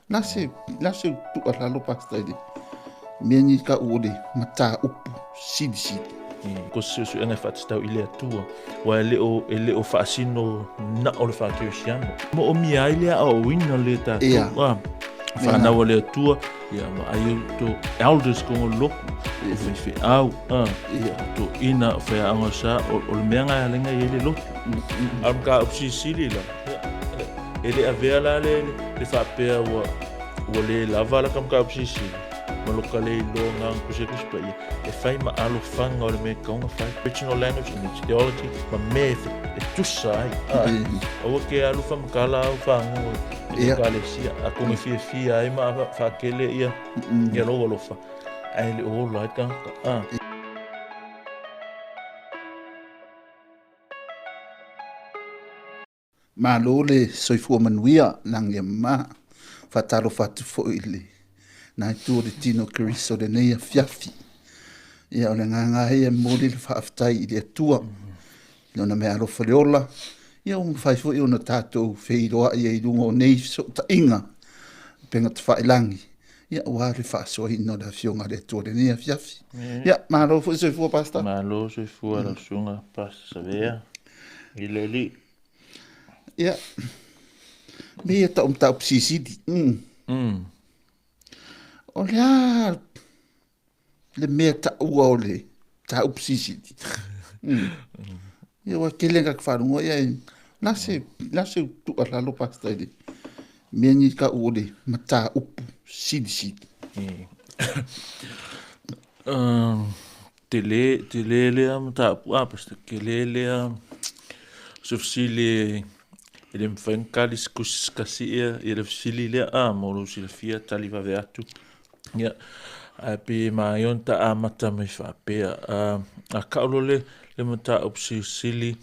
La se la se tuualalo Pastor i le mea nei tau o le mataupu silisili. Ko se suesuega e faatatau i le Atua, aua e le o, e le o faasino na o le faakerisiano. Moomia ai le aoaoina o le tatou, Ia. a, fanau a le Atua, ia vaai o to elders ko ngol loku, o faifeau, a, Ia. o toeaiina, o faiaoga o sa, o, o le mea nga e ala ai ona i ai le lotu. A o le mataupu silisili la, ia, e le avea la le, le faapea ua, ua le lava la ka mataupu silisili, ma lo ka le iloa nga kusi e Tusi Paia, e fai ma alofaga o le mea e tatau ona fai. Original language and its theology, ma mea e tusa ai. Aua ke alu whamakala au whango i te ekalesia, atonu e fiafia ai ma whaakele ia, ia lou alofa, ae le o ola ai tangata. Malo le soifua manuia lagi e mama. Faatalofa atu foi i le na itu o le tino Keriso lenei afiafi. Ia o le agaga ia e momoli le faafetai i le Atua i lona meaalofa le ola. Ia ua mafai foi ona tatou feiloai ai i luga o nei fesootaiga upega tafailagi. Ia aua le faasoaina o le Afioga a le Atua i lenei afiafi. Ia malo foi soifua Pastor. Malo soifua lau susuga Pastor Savea i le Alii. Ia, me ia tau mataupu silisili. O le a le mea taua o le mataupu silisili? Ia ua tele na faalogo ia la se la se tuualalo Pastor i le mea nei tau o le mataupu silisili. Tele, tele lea mataupu, ah, Pastor, tele lea se fesili e le mafai ona tali se tusi se tasi ia, ia le fesili lea, ah, mo lou silafia, tali vave atu. Ia, ae pei e manaia ona ta amata mai faapea, ah, a tau loa le, le mataupu silisili,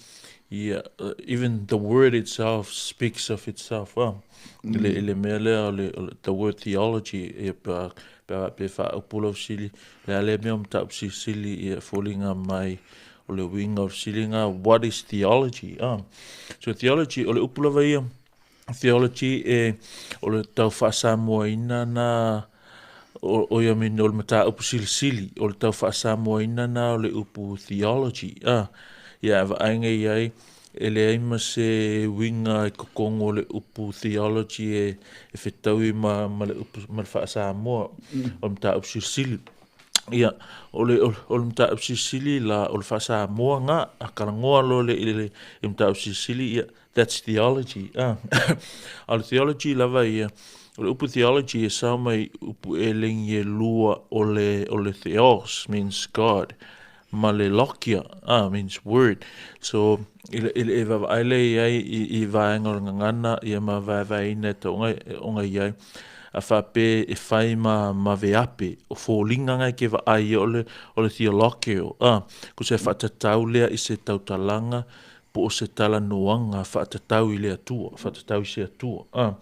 ia, even the word itself speaks of itself, ah, i le, i le mea lea o le, o le, the word theology, ia, pe a, pe a, pe faaupu lau fesili, Le a le mea o mataupu silisili ia foliga mai o le uiga o le fesiliga what is theology? Ah. So theology, o le upu lava ia, theology e o le tau faasamoaina na o, o ia mini o le mataupu silisili, o le tau faasamoaina na o le upu theology. Ah. Ia vaai nei ai e leai ma se uiga i totonu o le upu theology e, e fetaui ma, ma le upu ma le faa-Samoa o le mataupu silisili. Ia, o le, o, o le mataupu silisili la, o le faa-Samoa nga, a talanoa loa le, i le, i mataupu silisili, ia, that's theology. Ah. A o le theology lava ia, o le upu theology e sao mai upu elegi e lua o le, o le theos, means God, ma le logia, ah, means word. So, i le, i le e vaavaai lea i ai i, i vaega o le gagana, ia ma vaevaeina e tauga e onga i ai, a faapea e fai ma, ma veape, o foliga nga e ke vaai ia o le, o le theologio, ah, ko se faatatau lea i se tautalaga po o se talanoaga faatatau i le Atua, faatatau i se Atua. Ah.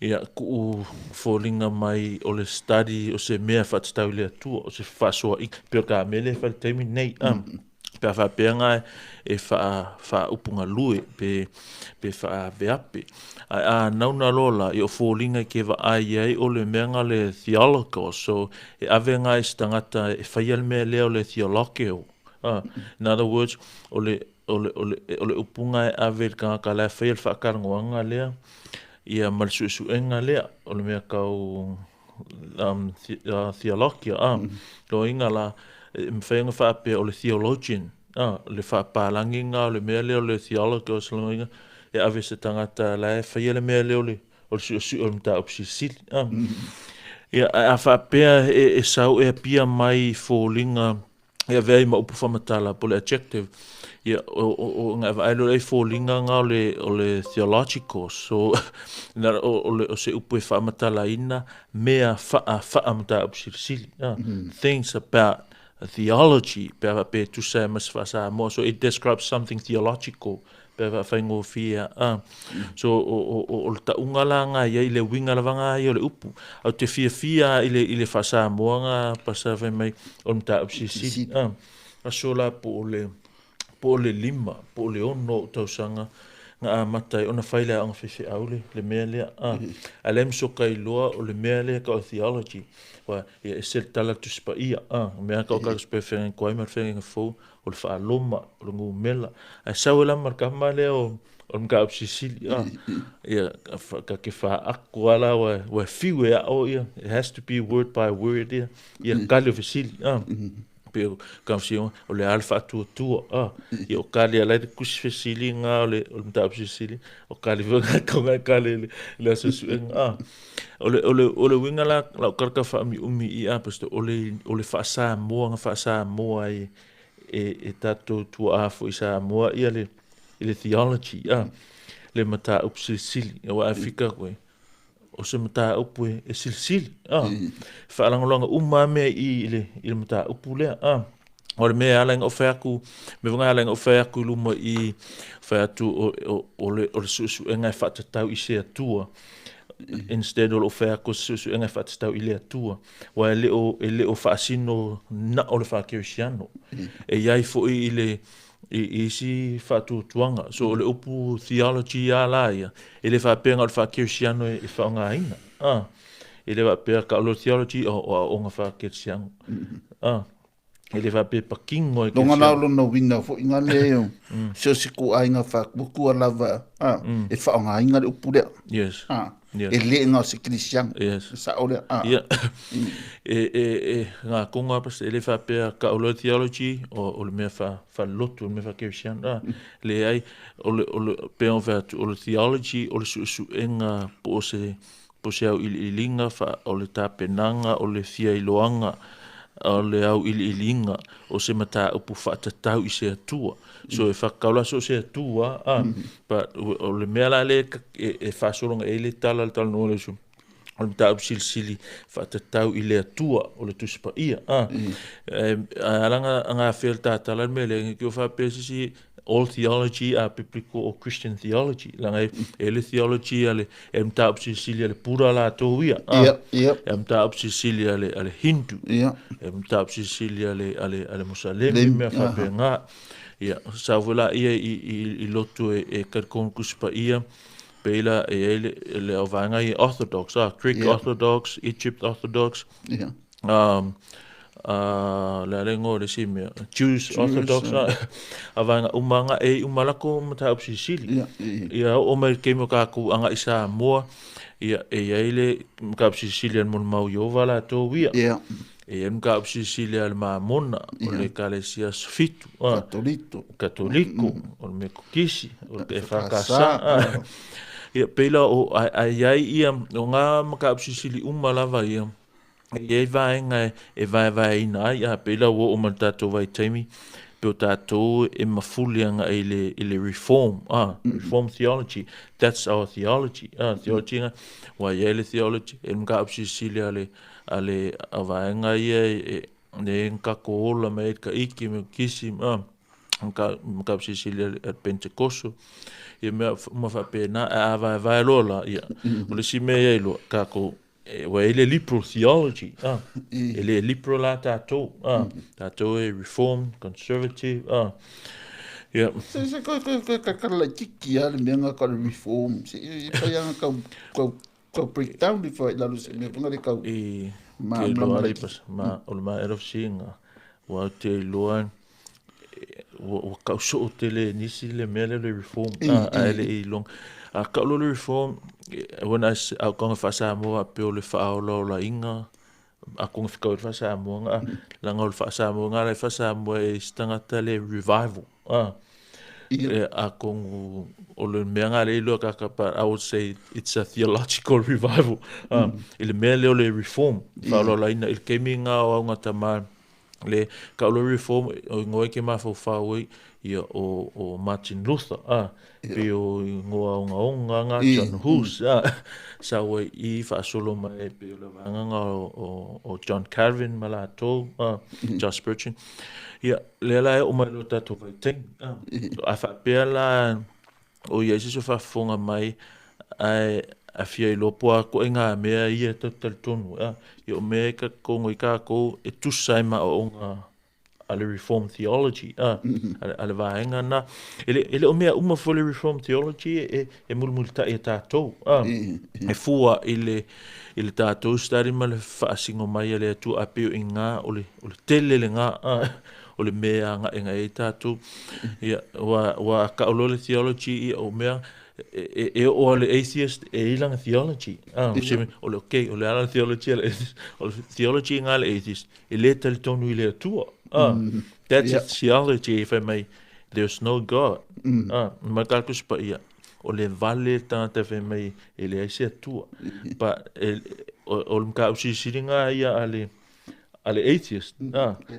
Ia, kuu foliga mai o le study o se mea faatatau i le Atua, o se fefaasoaaiga, pei o ka mea lea e fai i le taimi lenei. Ah. Pe a faapea nga e faa, faaupugalue pe, pe faaveape. Ae a nauna loa la, ia o foliga e ke vaai ai o le mea nga le theological, so e ave nga i se tagata e faia le mea lea o le theological. Ah, in other words, o le, o le, o le, o le upuga e ave i le tagata la e faia le faatalanoaga lea, ia ma le suesuega lea, o le mea tau um, theologia, ah, loiga la, e mafai ona faapea o le theologian, ah, le faapalagiga o le mea lea o le theologos, loiga, e ave se tagata la e faia le mea lea o le, o le suesue o le mataupu silisili. Ah. Ia, ae a faapea e, e sau e apia mai i foliga e avea ai ma upu faamatala po o le adjective, ia, o, o, o, nga e vaai loa i foliga nga o le, o le theological, so, na, o, o, le, o se upu e faamatalaina mea faa, faa mataupu silisili. Ah. Things about theology, pe a faapea e tusa ai ma se faa-Samoa, so it describes something theological, pe a faafaigofie a. So, o, o, o, o le tauga la nga ia i le uiga lava nga ia o le upu. Au te fiafia i le, i le faa-Samoa nga pasa fai mai o le mataupu silisili. A, aso la po o le, po o le 5, po o le 6 o tausaga, na amata ai ona fai le aoga faifeau le, le mea lea. A, a le masoka iloa o le mea lea ka o theology. Wa, ia ese le tala Tusi Paia. A, mea ka o ka pe whenga koai ma le whenga fou, o le whaaloma, o le ngumela. Ae sau e la ma le kama lea o, o le mataupu silisili. A, ia, ka ke whaaku ala wa, wa fiu e ao ia. It has to be word by word ia. Ia kali o fesili. A, pe o ka fesili, o le a le faatuatua. A, ia o kali ala i le kusi fesili ngā o le mataupu silisili. O kali foi ngā kau ngā kali le, le aso suenga. A, o le uiga la, lau karaka whaamiumi i a, pastor, o le whaasamoa, ngā whaasamoa e, e, e tātou tua a i Samoa ia le, i le theology, a, le mataupu silisili. Ia wa fika koe, o se mataupu e, e silisili, a. Whaalangoloanga uma mea i, i le mataupu lea, a. O le mea ala inga o whai aku, me wanga ala inga o whai aku i luma i whai atu o, o, o le suesuega e whaatatau i se atua. Instead o le o whai aku suesuega e whaatatau i le atua. Wa e le o whaasino na o le whakerisiano. E iai foi i le i, i isi whaatuatuanga. So o le upu theology a la ia, e le whaapenga o le whakerisiano e, e whaongaina. Ah. E le whaapea ka o le theology o, o o ngā whakerisiano. Ah. E le whaapea pakingo e Longa na lona wina fo inga le o. Se o se ku ainga fa kua lava a e fa nga inga le upu lea. Yes. A e le nga o se Christian. Yes. Sa o le a. Ia. E, e, e, ngā konga pas, e le whapea ka o le theology, o, o le mea wha, wha lotu, o le mea wha kerisiano, a, le ai, o le, o le, pe o wha atu, o le theology, o le suesuega po o se, po se au iliiliga, wha, o le tapenaga, o le fiailoaga, o le au iliiliga, o se mataupu faatatau i se atua. So e whakakaula so se atua, a, but o le mea la le e, e whaasologa e le tala le tala no le su. O le mataupu silisili faatatau i le atua o le Tusi Paia. A, e, alanga ngā whea le tātala le mea le, ki o whapea sisi all theology a biblical or Christian theology. Langa e, e le theology a le e mataupu silisili a le Pura la tō ia. A, E mataupu silisili a le, a le Hindu. E mataupu silisili a le, a le, a le Musalemi mea whapea ngā. Ia, sa la ia i, i, i lotu e, e karikonu Tusi Paia, peila e e le, le au vaega i Orthodox, ah, Greek Orthodox, Egypt Orthodox, le ale ngo le si mea, Jews, Jews, Orthodox, ah, a vaega umanga e i umalako mataupu silisili. Ia o mai ke mo ka ku anga i Samoa, ia e ia le mataupu silisili al mau Iova la tō ia. E ia mataupu silisili al Mamona, o le Kalesia Sfitu, ah, Katoliko. Katoliko, o le Mekokisi, o le Whakasa. Ah. Ia, peila o ai ai ai ia, o ngā mataupu silisili uma lava ia, e iai vaega e, e vaevaeina ai, a peila ua oo ma le tatou vaitaimi, pe o tatou e mafuli agai i le, i le reform, ah, reform theology, that's our theology, ah, theology nga, ua iai le theology, e mataupu silisili a le, a le a vaega ia e, e, le ngako ola mai ka iki me kisi, ah, ka mataupu silisili a le, a le Pentekoso, ia mea uma faapena, a a vaevae loa la, ia, o le isi mea ia i loa, kākou, e, ua i le liberal theology, ah, e le liberal la tātou, ah, tātou e reform, conservative, ah, ia, Se se ko ko ko ka ka la tiki a le mea nga ka le reform. Se e pa ia kau kau kau breakdown i fa lalo se mea fanga le kau i ma ke ma loa ma le pas, ma o le ma ero singa, ua te iloa, ua, ua kau soo tele nisi le mea le le reform, ah, a ele i long. A kau lo le reform, when I au konga wha pe o le whaola inga, a konga whikau i le wha nga, langa o le wha nga le wha e stangata le revival, ah, e, a kongu, o le mea ngā le iloa kaka, but I would say it's a theological revival. I le mea leo le reform, whaola ina, i le kemi ngā o au ngā tama, le ka o le reform, o ngoe ke mawhauwhau i, ia o, o Martin Luther, ah, pe o ngoa o ngā onga ngā John Hus, ah, sa ua i whaasolo mai pe o le vanganga o, o, o John Calvin ma lātou, ah, Charles Spurgeon. Ia, le la e o mai lo tātou vaitaimi, ah. A whaapea la, o ia isi so whaafonga mai, ai, a fia i lopo a ko e ngā mea ia tau tali tonu, ah. Ia o mea e ka kongo i kākou e tusa ai ma o ngā a le Reformed Theology, a le vaega na. E le o mea uma foi le Reformed Theology e mulimulitai e tatou. E fua i le tatou study ma le faasigo mai a le Atua a pei o iga o le tele lena, o le mea agaʻi ai tatou. Ia, ua ka'o loa le theology, ia o mea e oo a le atheist e i lana theology. O le okay, o le ala theology a le atheist, o le theology nga le atheist e lē talitonu i le Atua. That's a theology e fai mai there's no God. Ma tatou Paia o le vale le tagata fai mai e leai se Atua. Pa o le mataupu silisili ia a le atheist,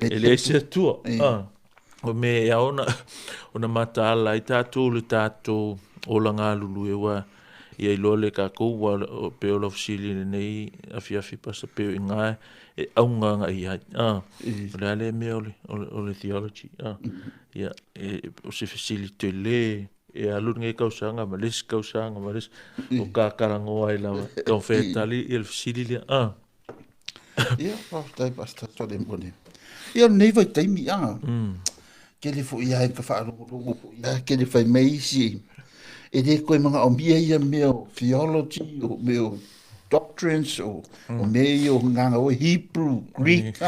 e leai se Atua. O mea e ao ona mataala ai tatou le tatou olaga alulue ua ia iloa le kakou ua pe o lau fesili lenei afiafi pasa pe o iga e auga agai ai. O le a lea mea o le theology. Ia, o se fesili tele e alu lenei tausaga ma le isi tausaga ma le isi o kakalanoa ai lava taumafai e tali ia le fesili lea. Ia, faafetai Pastor Solemone. Ia lenei vaitaimi kele foʻi a e ka faalogologo foʻi a kele fai mai isi e lē koe magaʻomia ia mea o theology o mea o doctrines o mea ia o gaga oe Hebrew, Greek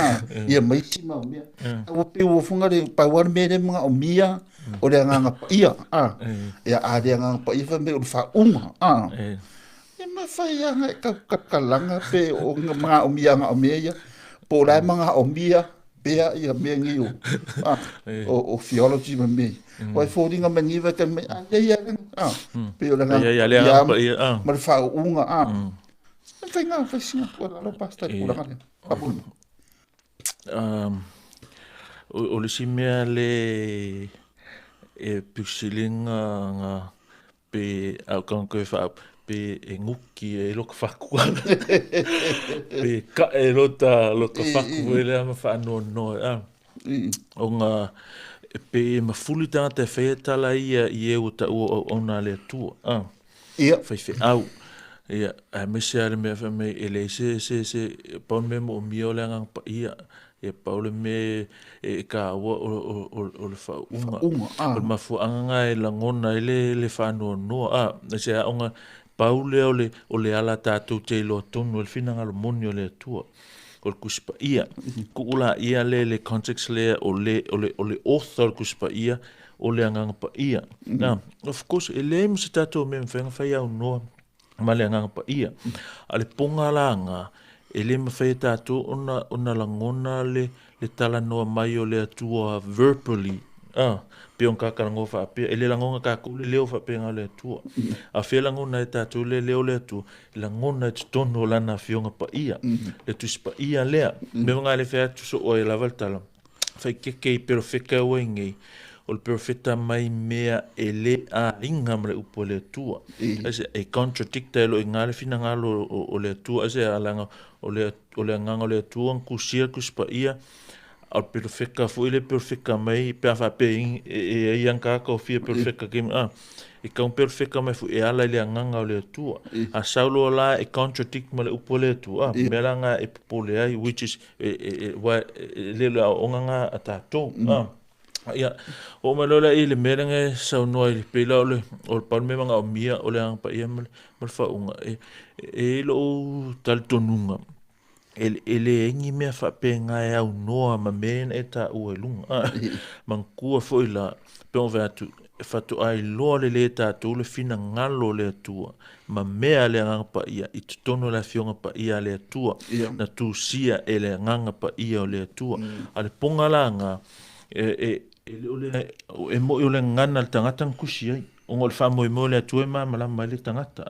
ia ma isi mau mea. Ua pei ua fuga le pau a le mea le magaʻomia o le Agaga Paia ia a le Agaga Paia fai mai o le faauga e mafai aga e kaukakalaga pe o magaʻomia agaʻomia ia po o la e magaʻomia pea ia mea nei o theology ma mea ua e foliga mai nei vaitaimi mai a ia pe o le Agaga Paia ma le faauuga faiga faisiga tuualalo Pastor i tulaga lea faamolemole. O le isi mea le e piusiliga nga pe au kanga koe faa pe e nguki e lo ka faku pe ka e lo ta lo ka faku e lea ma faanoanoa o nga pe e mafuli tagata e faia tala ia i e ua taua o auauna a le Atua faifeau ia aemaise a le mea fai mai e leai se pau le mea moomia o le Agaga Paia ia pau le mea e kāua o le faauuga o le mafuaaga na e lagona ai le faanoanoa se aoga pau lea o le ala tatou te iloa tonu e le finagalo moni o le Atua o le Tusi Paia tuu laia le le context lea o le author o le Tusi Paia o le Agaga Paia. Na of course e leai ma se tatou mea mafai ona fai aunoa ma le Agaga Paia a le poga laga e lē mafai e tatou ona lagona le talanoa mai o le Atua verbally pe ona kakalanoa faapea e le lagona tatou le leo faapena o le Atua a fea lagona e tatou le leo o le Atua e lagona e totonu o lana Afioga Paia le Tusi Paia lea mea maga le fai atu soo ai lava le tala faikeke i perofeta ua i nei o le perofeta mai mea e lē aiga ma le upu a le Atua ase e contradict e lo iga le finagalo o le Atua ase alaga o le Agaga o le Atua na tusia le Tusi Paia a o le perofeta foi le perofeta mai pe a faapea e ai ana tagata o fia perofeta kemi e tau perofeta mai foi e ala i le Agaga o le Atua a sau loa la e contradict ma le upu a le Atua mea la na e popole ai, which is ua e le le aoaoga na a tatou ia o mai loa i le mea lea e saunoa i le pei la o le pau le mea magaomia o le Agaga Paia ma le faauuga e i lou talitonuga e leai ni mea faapena e aunoa ma mea na e taua i luga manatua foi la pe ona fai atu e faatoa iloa lelei e tatou le finagalo o le Atua ma mea le Agaga Paia i totonu o le Afioga Paia a le Atua na tusia e le Agaga Paia o le Atua a le poga laga e le o le e moi o le gagana le tagata na tusi ai ona o le faamoemoe o le Atua e malamalama ai le tagata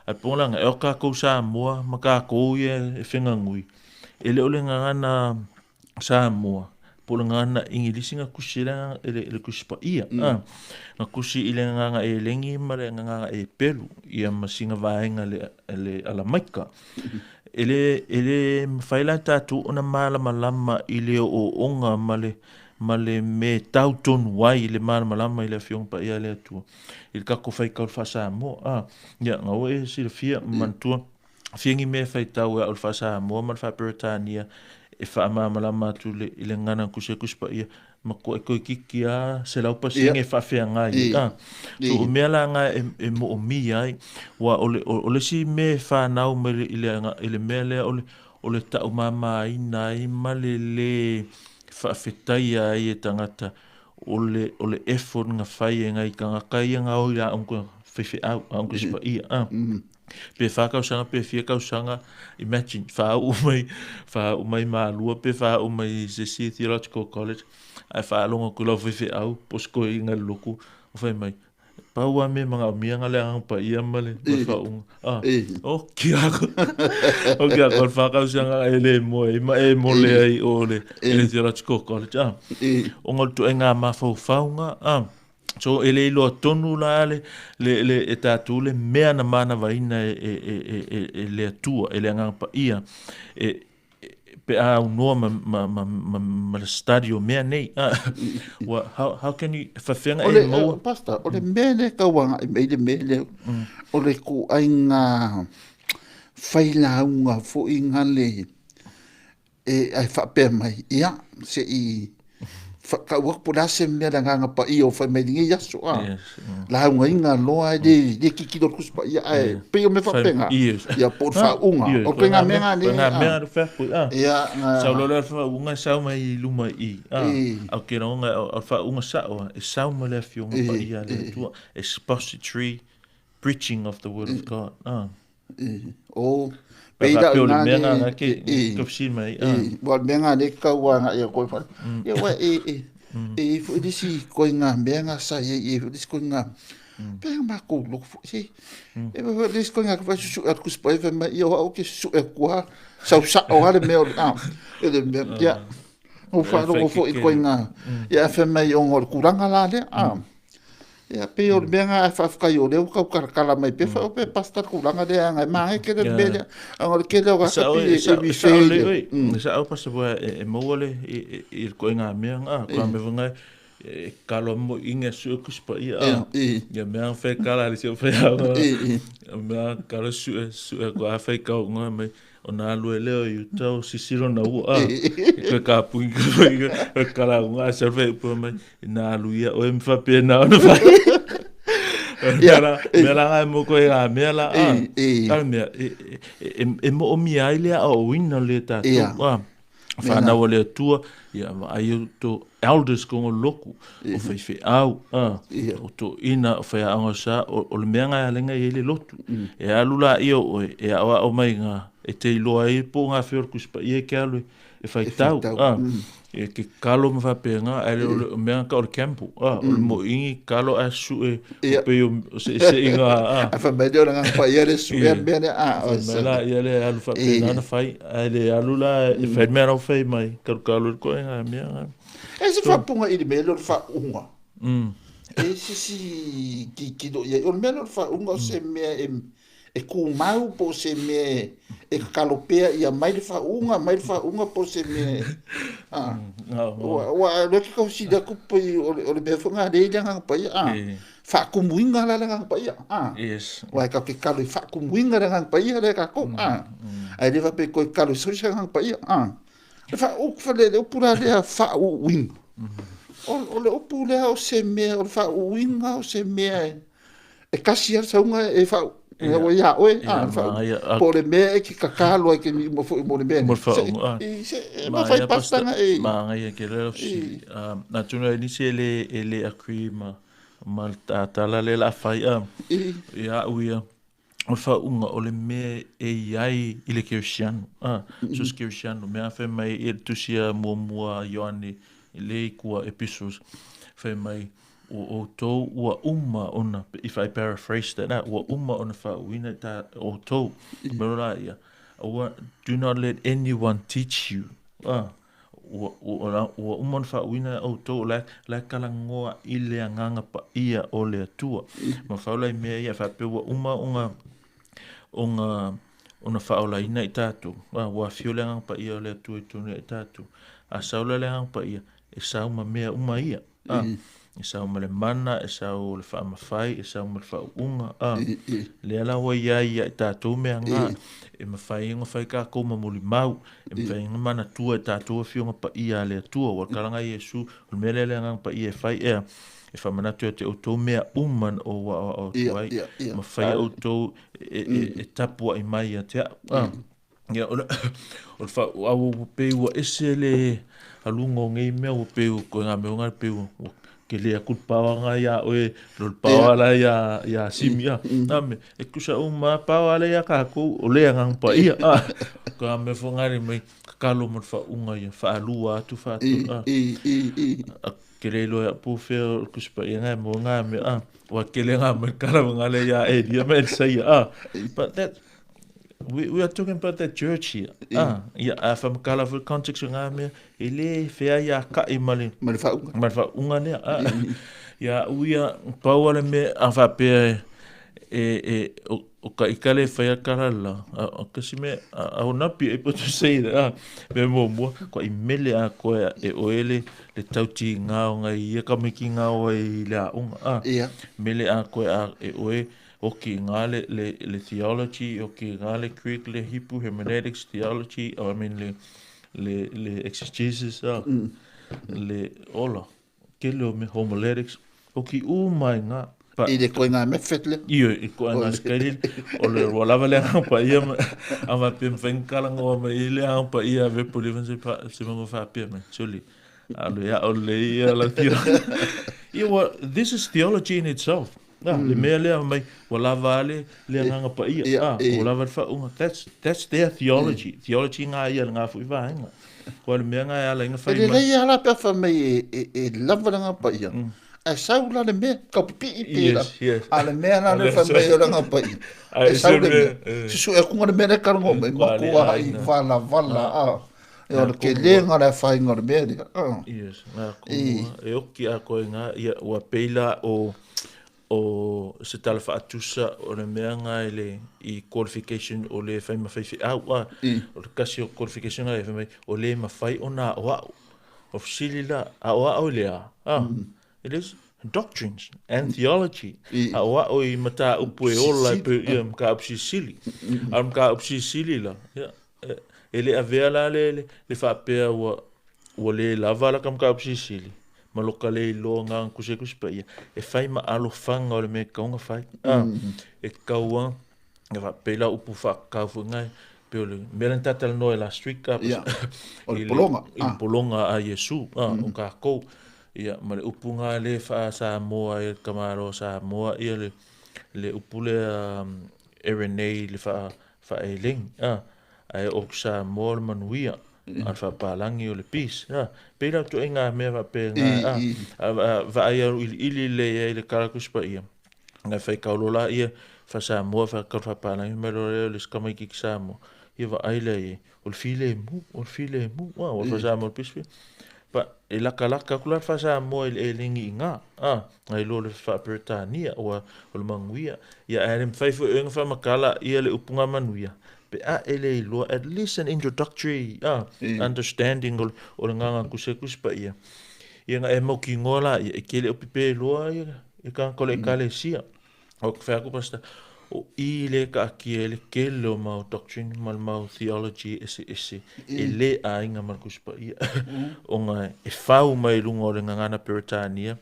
a poga laga e o kakou Samoa ma kakou ia e feganui e le o le gagana Samoa po o le gagana Igilisi na tusi ai le Tusi Paia na tusi i le gagana elegi ma le gagana Epelu ia ma sina vaega le Alamaika e le mafai la tatou ona malamalama i le ooooga ma le me tau tonu ai le malamalama i le Afioga Paia a le Atua i le tatou faitau faa-Samoa ia na ua e silafia ma manatua. Fia ni mea e faitau e au i le faa-Samoa ma le faa-Peretania e faamalamalama atu i le gagana tusi a Tusi Paia, matuai toeitiiti lava 100% e faafeagai ai. A, so o mea la na e moomia ai, aua o le, o le isi mea e fanau mai i le, i le mea lea o le, o le taumamaina ai ma le lē faafetaia ai e tagata o le, o le effort na fai e nai tagata ia na o i aoga faifeau, aoga Tusi Paia. A. Pe fa tausaga pe fia tausaga, imagine, faauu mai, faauu mai Malua pe faauu mai se isi theological college, ae faalogo atu i lau faifeau po o se toeaina i le lotu o fai mai, pau lava mea e manaomia na o le Agaga Paia ma le faauuga. Ah, oki aku. Oki aku, o le fa tausaga e le moe ai ma e mole ai i o le, le theological college. Ah, ona o le ituaiga mafaufauga, ah, So e le iloa tonu la le, le, le, e tatou le mea na manavaina e, e, e, e, e, e le Atua, e le Agaga Paia, e, e, pe a aunoa ma, ma, ma, ma, ma le study o mea nei. Ah, ua, how can you, faafefea e maua? Pastor, o le mea lea e tau agai mai le mea lea, o le ituaiga failauga foi na le, e, ae faapea mai, ia, se i tau atu po o le a se mea le Agaga Paia o fai mai lenei aso, a. Yes. Laugaina loa e le, le tilotilo le Tusi Paia, ae pei o mea faapena. Yes. Ia, po o le faauuga. Yes. O ituaiga mea na le, a. Mea na fai atu, a. Ia, na. Sau loa le faauuga e sau mai i luma i i, a. A o ke lagona, o le faauuga sao a, e sau mai le Afioga Paia a le Atua. Expository preaching of the word of God. A. O, pei la o le mea ngā ke ka mai. Ua le mea ngā le kau a ngā ia koe whare. Ia ua e e e i fo isi koe ngā mea ngā sa ia i fo isi koe ngā pea ngā mākou loko fo si. E fo isi koe ngā ka susu at kuspa e mai ia o ke susu e kua sau sa o le mea o a e le mea ia. O wharongo fo i koe ngā ia e mai o ngā kuranga la le a. Ia, pei o le mea ngā e whaawhakai o leo kau karakara mai pe whao pe pasta kuranga lea ngai maa e kere le mea lea. Anga o le kere o ngā kapi e e mi whē ia. Sa au pasta pua e maua le i le koe ngā mea ngā, kua me whangai e kalo mo inga su e kuspa ia a. Ia mea whai kala le sio whai au. Mea kalo su e su e kua whai kau ngā mai. O nā lue leo i uta o sisiro na ua a. E koe ka pungi ka whai ka kala o ngā sa whai upua mai. I nā alu ia oe mwha pēnā ona whai. Mea la, mea la ngai mo koe ngā mea la a. Tau mea, e mo o mia ai lea a o wina le tātou. A. Whanau a le Atua, ia vaai o tō elders ko ngō loku, o whaiwheau, a, o tō ina, o whaiaonga sa, o, o le mea ngai alenga i le lotu. E alu la ia oe, e ao ao mai ngā, e te iloa ai po ngā whio le kusipa ia ke alu e whai tau, a, e ke kalo ma whapenga, ai le o le mea ka o le campo, a, o le mo ingi kalo a su e, o pe o se se inga, a. A wha mai le o ngā whai ia le su e mea le a. O mai la ia le alu whapenga na whai, ai le alu la e whai mea rau whai mai, karu kalu le koe ngā mea ngā. E se whapunga i le mea le o le whaunga. E se si ki ki do ia, o le mea le o le whaunga o se mea e e kūmau po o se mea e kakalo pea ia mai le faauuga, mai le faauuga po o se mea a. Ua, ua le ke kausili atu pei o le, o le mea foi ngā le i le Agaga Paia, a. Faakumuina la le Agaga Paia, a. Yes. Ua e kau ke kalo i faakumuina le Agaga Paia le kākou, a. Ae le faapea koe kalo i sau se Agaga Paia, a. Le faauuga, le, le upu la lea faauuina. O, o le upu lea o se mea, o le faauuina o se mea e, E kasi a sauga e whau. Ia ua ia oe, a, whau. Po le mea e ki kakalo ai ke mi uma foi mo le mea. Mo le whau, a. Se, e ma whai pastanga e. Ma ngai e ke leo si. Nā tuna e nisi e le, e le agree ma, ma le tātala le la whai, a. Ia au ia, o le whaunga o le mea e iai i le Kerisiano. A, so se Kerisiano, mea whai mai e le tusi a muamua Ioane, le i kua epistles, whai mai, Ua outou ua uma ona, if I paraphrase that, ah, ua uma ona faauuina i tā outou. Me rora ia, aua, do not let anyone teach you. Ah, ua, ua, ua uma ona faauuina e outou, la, la e kalagoa i le Agaga Paia o le Atua. Ma faula i mea ia, faapea ua uma ona, ona, ona faaolaina i tatou. Ah, ua afio le Agaga Paia o le Atua i totonu ia i tatou. A sau la le Agaga Paia, e sau ma mea uma ia. A, E sau ma le mana, e sau o le faamafai, e sau ma le faauuga, a. Lea la ua i ai ia i tatou mea nga, e mafai ai ona fai tatou ma molimau, e mafai ai ona manatua e tatou Afioga Paia a le Atua, ua kalaga Iesu, o le mea lea le Agaga Paia e fai ea, e faamanatu ia te outou mea uma na ou aoao atu ai, ma faia outou e tapuai mai ia te au. Ia, o le, o le faaauau ua pei ua ese le aluga o nei mea, ua pei ua koe ngā mea o pei ua, ua kele aku le paoa ngā ia oe, lo le paoa la ia, ia Simi, a. Nā me, e kusa uma paoa le ia kākou, o le agaga paia, a. Ko ngā mea fo ngā mai, kakalo mo le whaunga ia, whaalua atu whaatu, a. A kele iloa ia pō whea o le kusa paia ngā mo ngā mea, a. Ua kele ngā mai karawa ngā le ia Elia me Elisaia, a. But that, we are talking about that church here. Ah, ia, a whamakala for context o ngā mea, e le whea ia ka'i ma le... Ma le whaunga. Ma le whaunga lea. Ah, ia, uia, pau ale me, a whapea e, e, e, o, o ka ikale e whai a karala, a, o kasi me, a, I will not be able to say that, ah, me mua mua, kua i mele a koe e oele le tauti ngā o ngai ia ka miki ngā o ai le a unga, ah, Ia. mele a koe a e oe, Oki ngā le, le, le theology, oki ngā le Greek, le Hebrew, hermeneutics, theology, oh, I mean le, le, le exegesis, ah, le ola, kele o me homiletics, oki u mai ngā. Pa, I le koe ngā method le. Iyo, i koe ngā skaili, o le rua lava le anga pa ia, a ma pia mwhainga kalanga o ma i le anga pa ia, ve po livan se pa, se mango wha pia me, suli. A le a o le ia la theology. Ia, well, this is theology in itself. Ah, le mea lea mai, ua lava a le, le agaga paia. Ah, ua lava le faauuga. That's their theology. Theology ngā ia le ngā fui vaenga. Kua le mea ngā e ala inga whai mai. E lelei a la pe awha mai e lava le agaga paia. Ae sau la le mea, kau pipii pēra. Yes, yes. A le mea la le whai mai o le agaga paia. E sau le mea. Susu e kunga le mea le karango mai, makoa hai wala wala. Ah. E o le ke lenga le whainga o le mea lea. Ah. Yes, ngā kumua. E oki a koe ngā, ia, ua peila o, o se tala whaatusa o le mea ngā i le, i qualification o le whai mawhai whi au, a, o le kasi o qualification ngā e whai mai, o le mawhai o nā o au. O sili la, a o au le a. Ah, it is doctrines and theology. A o au i mata upu e ola e pe, ia, mka upu sisili. A mka upu sisili la, ia, E le avea la le, le, le faapea ua, ua le lava la kamaka sisili, ma loka le iloa ngā kusi kusi pa ia. E whai ma alofaga o le mea kaunga whai. Ah, e kaua, e faapea la upu whaakau fo ngai, pe o le mea lani tatala noa e last week, ah, Ia. O le polonga. I le polonga a Iesu, ah, o kākou. Ia, ma le upu ngā le wha Samoa e kamaro Samoa, ia le, le upu lea um, Erenei le wha, Faaelegi, a, ae o Samoa o le manuia, a le faapalangi o le peace, a. Pei la ituaiga mea faapena, a, a, vaai au iliili lelei ai le kalakusi paia, na fai kaulo laia faa-Samoa faa faapalangi mai loa lea o le isi tamaititi Samoa, ia vaai lea i ai, o le filemu, o le filemu, a, ua faa-Samoa o le peace. But e lakalaka atu la le faa-Samoa i le elegi i ina, a, nai lo le faa-Peretania, ua o le manuia. Ia ae le mafai foi e oe ona faamatala ia le upuga manuia, pe a e le iloa at least an introductory understanding o o le agaga tusitusi paia. Ia na e mautinoa laia, e te le o pepe loa ia le tagata o le Ekalesia. O te whai atu, Pastor, o i le taatia i le tele o mau doctrine ma le mau theology eseese e le aiga ma le Tusi Paia, ona e fau mai i luga o le gagana Peretania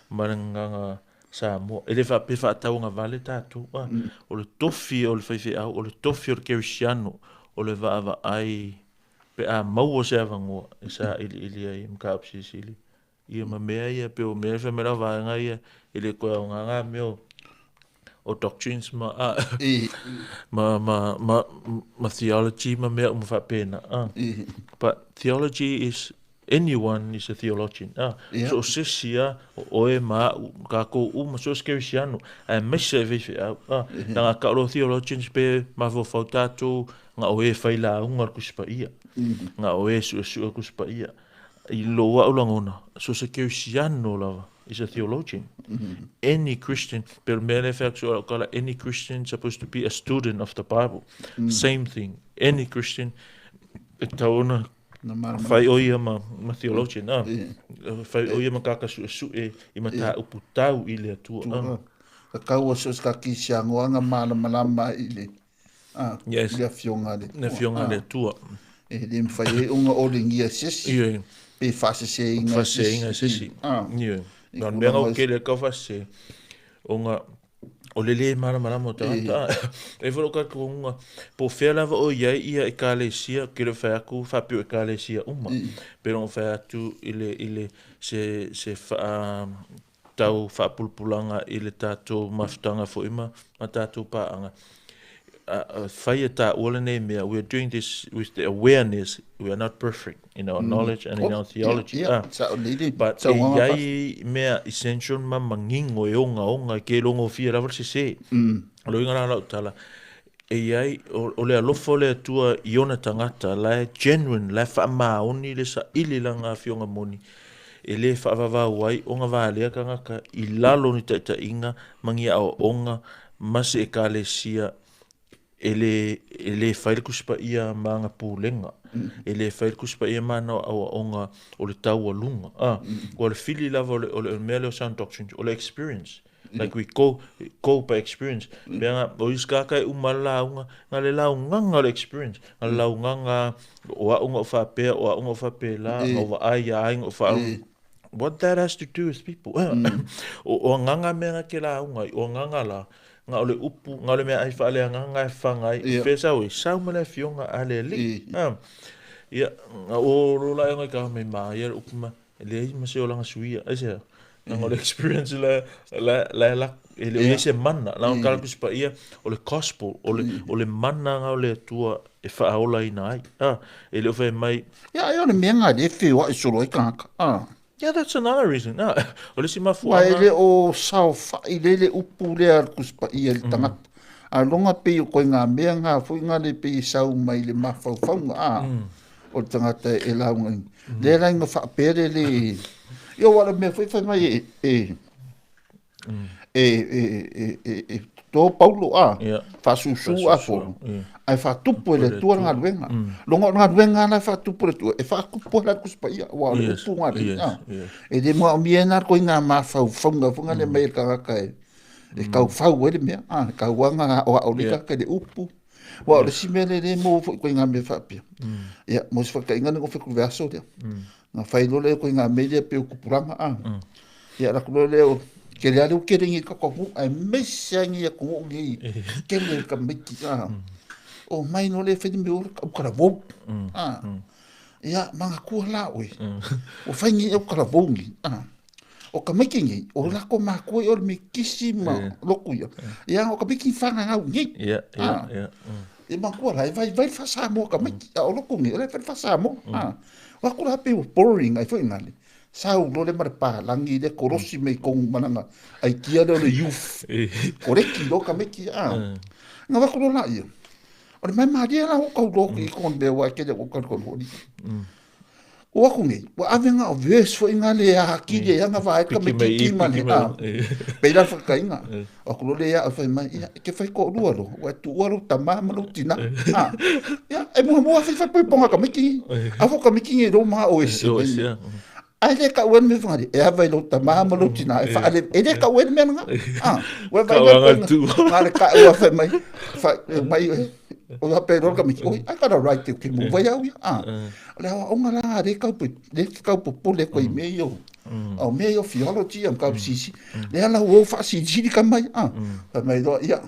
ma le gagana Samoa. E le faapea faatauagavale tatou, a, o le tofi o le faifeau, o le tofi o le kerisiano, o le vaavaai pe a maua se avanoa e sailiili ai i mataupu silisili. Ia ma mea ia, pei o mea fai mai la vaega ia, e le toe aoga ngā mea o, o doctrines ma, a, ma, ma, ma, ma theology ma mea uma faapena. A. But theology is, anyone is a theologian. A, so o se isi a, o oe ma a'u, kākou uma, so o se kerisiano, aemaise e faifeau. A, na ngā ka o theologians pe mafaufau tātou, ngā o e whai lauga le Tusi Paia, ngā o e suesue le Tusi Paia. I lou a'u lagona, so se kerisiano lava is a theologian. Any Christian, pe o le mea lea e fai atu lau tala, any Christian supposed to be a student of the Bible. Same thing, any Christian e tatau ona Na malamalama. Fai o ia ma theologian, a. E. Fai o ia ma kaka su'esu'e i mataupu tau i le Atua, a. Tua. Ka kaua so se ka kisi angoanga malamalama i le a, Yes. i le afioga a le Le afioga a le Atua. E le mafai ai ona olegia e se isi. Ioe. Pe faaseseina e se isi. Faaseseina e se isi. A. Ioe. I Na o le mea tulaga o kele kau faasese, ona o le lē malamalama o tagata. E foi lou talitonuga, po o fea lava o i ai ia Ekalesia, ou te le o fai atu faapea o Ekalesia uma, pe le o fai atu i le, i le, se faa tau faapulapulaga i le tatou mafutaga foi ma tatou paaga. Fai e taua lenei mea, we are doing this with the awareness we are not perfect in our knowledge and in our theology. Yeah, yeah. But e iai mea essential ma manino e ogaoga e ke logofia lava le sesē. O le uiga la o lau tala, e iai o le alofa o le Atua i ona tagata la e genuine, la e faamaoni le saili lana afioga moni, e lē faavavau ai ona valea tagata i lalo o ni taʻitaʻiga ma ni aoaoga ma se Ekalesia e lē fai le Tusi Paia ma ana pulega, e lē fai le Tusi Paia ma ana aoaoga o le taualuga. Ua o le fili lava o le mea lea o sound doctrines, o le experience. Like we go by experience. Mea nga, o isi tagata e uma le lauga, na le laugaga o le experience. Na le laugaga o au na ou faapea, o au na ou faapela, na ou vaai ia ai, na ou faalogo. What that has to do with people? O agaga mea na ke lauga ai, o agaga la, na o le upu, na o le meaai faaleagaga e faga ai. Fea sau ai? Sau ma le afioga a le Alii. Ia, na o lo la e ngai ka mai ma ia le upu ma, e leai ma se olaga suia. Aisea? Leaga o le experience la, la, la, la, e le o i ai se mana. La o tala Tusi Paia, o le gospel, o le mana na o le Atua e faaolaina ai. E le o fai mai. Ia, ai o le mea nga le feoai solo ai tagata. Yeah, that's another reason. O le isi mafuaaga. Aua e le o saofai le le upu lea a le Tusi Paia i le tagata. A loga pei o koe ngā mea ngā foi ngā le pei e sau mai le mafaufauga, o le tagata e lauga i. Lea la ina faapea le le, ia ua le mea foi fai mai e, e, e, e, e, e, e toto Paulo, faasusu Apolo, ae faatupu e le Atua le galuega. Loga o le galuega la e faatupu e le Atua, e faatupu ai la le Tusi Paia, aua o le upu ngā le, E le manaomia ai na koe ngā mafaufauga foi ngā le mai e le tagata e, e kaufau ai le mea, e kauaga aoao le tagata i le upu. Aua o le isi mea lea e le maua foi koe ngā mea faapea. Ia, mo se faataitaiga na fai atu i le vaiaso lea. Na fai loa lea koe ngā mea lea pei o tupulaga, Ia, alu atu loa lea o tele lava le tele nei tatou atunuu, aemaise lava nei atunuu nei, tele le tamaiti, O mai loa lea fai le mea o le autalavou, Ia, manatua la oe, ua fai nei autalavou nei, O tamaiti nei, o latou matua ia o le metisi ma lotu ia. Ia, o tamaiti i fananau nei. Ia manatua la, e vaivai le faa-Samoa o tamaiti, a o lotu nei, o la e fai le faa-Samoa. O aku la pei ua boring ai foi nale. Sau loa lea ma le palagi lea kolosi mai tonu ma lana idea lea o le youth. Koleki loa tamaiti, Ona avatu loa laia. O le maimalie la ua tau loa i kona mea aua e tele ua tau tau O aku nei, ua ave ngā o verse foi ngā le atili ai anga vae ka me titi ma le a. Pei la whakainga. O aku lo le ia o whai mai, ia, e ke whai ko rua lo, ua e tuua lo tama ma lo tina. A. Ia, e mua mua whai whai poi ponga ka miki. A fo ka miki ngi ro maha o ese. Ai le kau e me whangari, e awa i lo tama ma lo tina, e whaale, e le kau e le mea nga. A. Ua vai le ngā le kau a whai mai, whai mai, o la pe ro ka miki, oi, I got a right to ke mo vai au ia. A. O le aoaoga la a le kau le kau popole koe i mea ia o, o mea ia o theology a ma kau sisi. Lea la ua ou faasilisili ka mai, a. Fai mai loa, ia,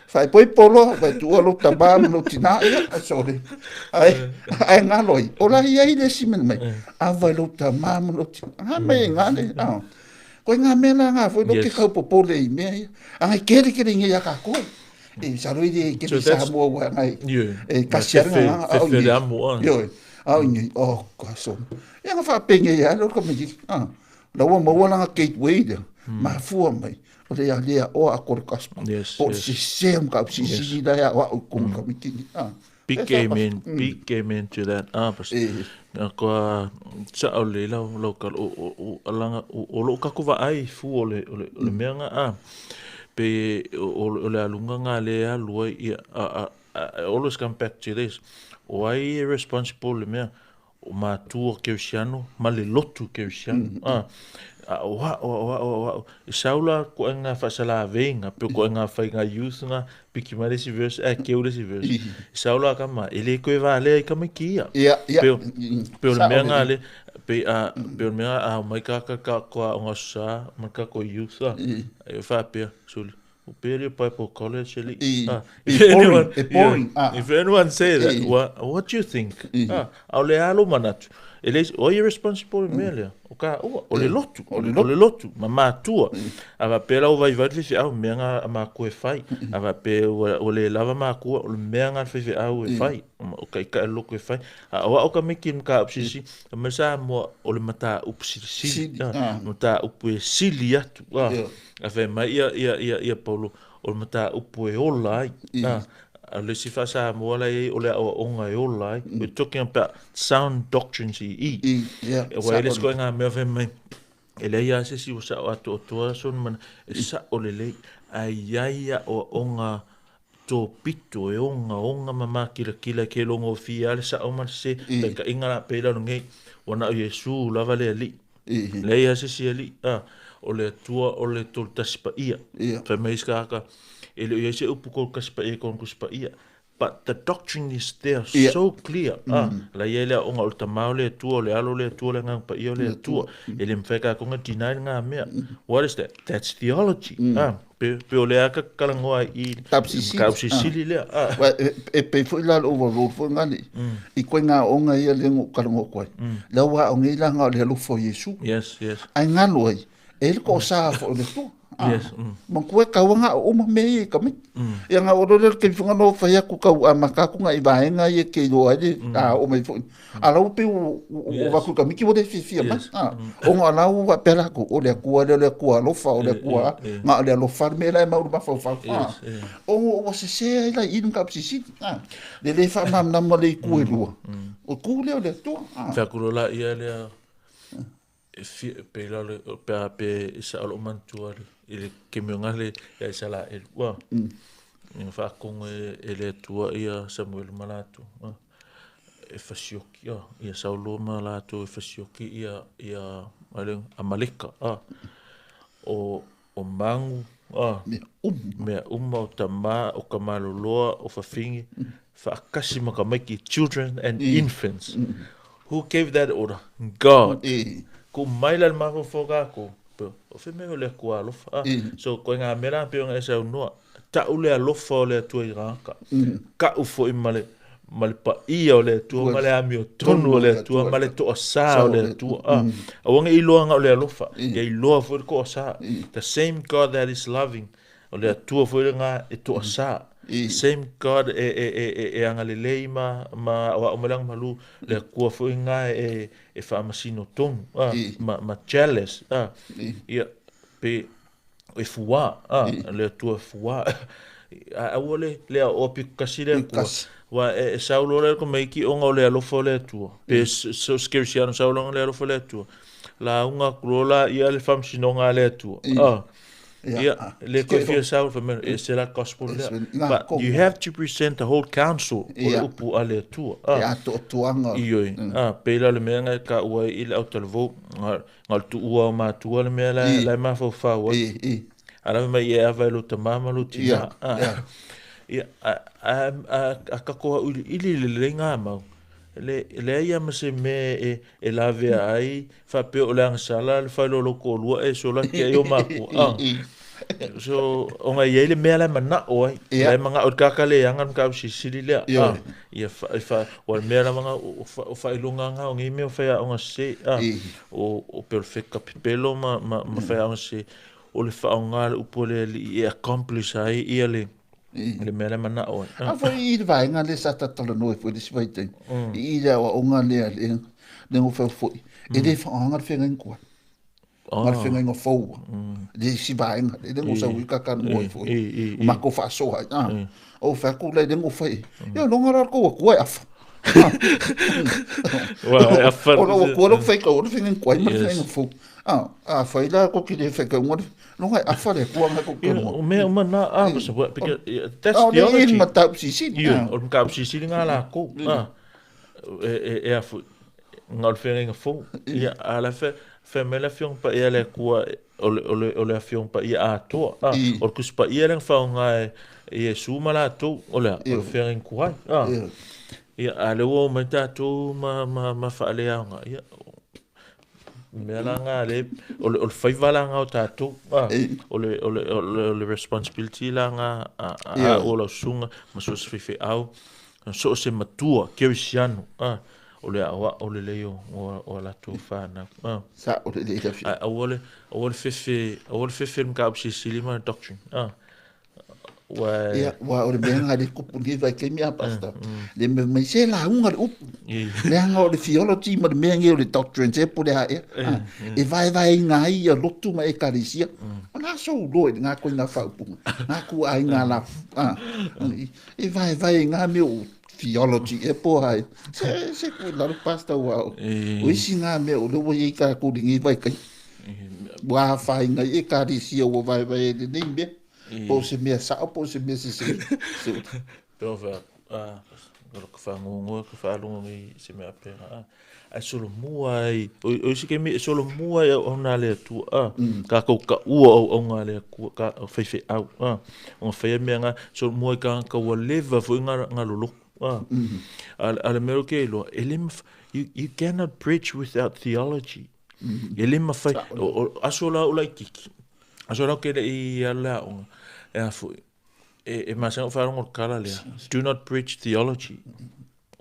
faaipoipo loa, ua e tuua lou tamā ma lou tinā, ia, sorry. Ae, ae galo ai, o la i ai le isi mea mai, ava i lou tamā ma lou tinā. Ngā mai e ngā le, a. Koe ngā mea la ngā foi lo ke kau popole i mea ia. Anga i kere kere i ngei a kākou. E saro i le kere Samoa ua anga i, e kasi ara ngā au i nei. Ioe, au i nei, oh, gosh, oh. Ia nga faapenge ia, lo ka mai, ah. La ua maua langa gateway lea, mafua mai, o le ia lea oa a kore gospel. Po o le sese o ka sisi la ia oa o konga ka mitini. Ah. Big amen, big amen to that. Ah, pas. Na koa sa o le lau lau ka o o o alanga o o lo ka ko vaai fu o le o le o le mea nga a pe o o le alunga nga le a lua ia a a I always come back to this. O ai e responsible le mea? o matua kerisiano ma le lotu kerisiano. A o a'o o a'o o a'o e sau la ko'enga fa'asalaveiga pe o ko'enga faiga youth ga piki mai le isi verse ae keu le isi verse. E sau la kama e lē toe valea i tamaiti ia. Ia, ia. Pe pe o le mea ga le pe a pe o le mea a omai kaka ka ko aoga aso sa ma le tatou youth a e faapea suli o pea le Bible college alii. Ah, if anyone, e boring. Yeah, if anyone say that, what do you think? Ah, a o le alo manatu. E le o ia responsible i mea lea. O ka ua, o le lotu, o le lotu, ma matua. A faapea la ua vaivai le faifeau, mea na a makua e fai. A faapea ua le lava makua, o le mea na a le faifeau e fai. O taitai o le lotu e fai. A o au tamaiti i le mataupu silisili, fai mai Samoa o le mataupu silisili, mataupu e sili atu. A fai mai ia Paulo, o le mataupu e ola ai. A o le isi faa-Samoa la e i ai, o le aoaoga e ola ai. We're talking about sound doctrines i i. Aua e le isi ituaiga mea fai mai, e leai lava se isi ua sao atoatoa sona mana, e sao lelei, ae i ai aoaoga tōpito e ogaoga ma makirakira ke logofie lava le sao ma le sese, taitaiga la pei lalo nei, ua na o Iesu lava le Alii. Leai lava se isi Alii, a, o le Atua o le Tolutasi Paia. Fai mai isi tagata, e le o i ai se upu Tolutasi Paia i totonu o Tusi Paia. But the doctrine is there so clear. A, la i ai le aoga o le Tama o le Atua, o le Alo o le Atua, o le Agaga Paia o le Atua. E le mafai e tatou ona deny lena mea. What is that? That's theology. A, pe, pe o le a ka talanoa ai i Mataupu sili lea. A. Ué, e pei foi la le overrule foi nga le, i koe ngā onga ia le ngo kalango koe. La ua o ngei la ngā o le alofa o Iesu. Yes, yes. Ai ngalo ai, e le ko sa fo le tua. Yes. Ma koe kaua ngā o uma me i ka mai. Ia ngā oro le ke whanga no whai aku kau a makaku ngā i vaenga i e ke iloa ai le a o mai foi. A lau pe o vaku ka miki o le fiafia mai. O ngā lau wa pera ko o le akua le le akua alofa o le akua ngā o le alofa le mea la e mauru mafaufau. O ua sese ai la i ka sisi. Le le whaamamnama le i ku e lua. O ku lea o le atua. Whakulo la ia lea e fia pe la le pe a pe e sa o manatua le i le kemi o ngale ia i sala e lua. Ina whaakongo e le atua ia Samuel ma latou. E fasioki ia Saulo ma latou e fasioki ia ia Amaleka. O o magu Mea uma. Mea uma o tama o kamaloloa o fafine faatasi ma tamaiti, children and infants. Who gave that order? God. Ku mai la le mafaufau tatou, o fea mea o le Atua alofa. So koe ngā mea la pei ona e saunoa, tau le alofa o le Atua i gagata, ka'u foi ma le ma le paia o le Atua, ma le amiotonu o le Atua, ma le toasā o le Atua. Aua ne i iloa na o le alofa, ia iloa foi le toasā. The same God that is loving, o le Atua foi lena e toasā. The same God e, e, e, e, e agalelei ma, ma aoao mai le agamalu, le Atua foi lena e, e faamasino tonu, ma, ma jealous. Ia, pe, e fuā, le Atua e fuā. Ae aua le, le aoa pito tasi le Atua. Aua e sau loa le tamaiti ona o le alofa o le Atua. Pe so se kerisiano sau loa ona o le alofa o le Atua. Lauga atu loa laia le faamasinoga a le Atua. Ia, le toe fia sau, fai mai, e se la gospel lea. But you have to present the whole counsel o le upu a le Atua. E atoatoaga. Ioe. Pei la o le mea lena e taua ai i le autalavou, Na o le tuua o matua le mea la, la e mafaufau ai. A lava mai e ava e lo tama ma lo tina. Ia, a tatou auiliili lelei ngā mau. Le, leai a ma se mea e, e lavea ai, faapea o le agasala le whailo lo toalua e sola ke ai o mākua. So, ona i ai le mea la e manao ai. La e manao i le kaka le anga ma ka silisili lea. Ia fa, fa, o le mea lava nga, o, o faailoga nga o nei mea o faiaoga sese. O, o pe o le feka pepelo ma, ma, ma faiaoga sese. O le faaaoga le upu a le Alii e accomplish ai ia le, le mea la e manao ai. A foi i le vaega lea sa tatalanoa ai foi le isi vaitaimi. I le aoaoga lea le, le gofau foi. E le faaaogaina le feagaiga tuai. Ma le feagaiga fou. Le isi vaega, le le go sau i ka ka noa i foi. O matou faasoa ai. O fai atu la i le go fai. Ia longa la kou atua e afa. Wa e afa. O lo atua lo fai kau le feagaiga tuai ma le feagaiga fou. A fai la ko ki le fai kau ngone. Longa e afa le atua nga ko ke mo. O mea uma na a ba sa because that's theology. O le mataupu silisili. Ia, o le mataupu silisili nga lakou. E e afu. Na o le feagaiga fou. Ia, a o le a fai mai le Afioga Paia a le Atua, o le Afioga Paia atoa. O le Tusi Paia lea na faaaoga e Iesu ma latou, o le a? O le feagaiga tuai. Ia, a o lea ua omai tatou ma faaleaoga, ia, o mea la na lea, o le faiva la na o tatou, o le responsibility la na a au o lau susuga ma so o se faifeau, so o se matua kerisiano, o le aoao lelei o a latou fanau. Sao lelei le afioga. Ae aua le, aua le fefe, aua le fefe i le mataupu silisili ma le doctrine. Ua Ia, aua o le mea lena lea e tupu i lenei vaitaimi a Pastor. Le mea mai se lauga le upu. Leaga o le theology ma le mea nei o le doctrine se po o le a ea. E vaevaeina ai ia lotu ma ekalesia. O le a sou iloa i lena ituaiga faaupuga? Na ituaiga la, e vaevae i na mea o theology ea po o a ea. Se tuu i lalo Pastor aua o isi na mea o lea ua i ai tatou i lenei vaitaimi. Ua afaina ai ekalesia ua vaevae ai lenei mea. Po o se mea sao po o se mea sese. Pe o fea, o le fagogoa ka faalogo nei i se mea pena. Ae solomua ai, o isi taimi e solomua ai auauna a le Atua, tatou taua o auauna a le Atua, o faifeau, ona faia mea na, solomua i tagata ua leva foi na lolotu. A o le mea ou te iloa, e le mafai, you cannot preach without theology. E le mafai, o aso la o laitiiti, aso la ou te le i alu i le aoga, e a foi, e masani ona ou faalogo i le tala lea, do not preach theology.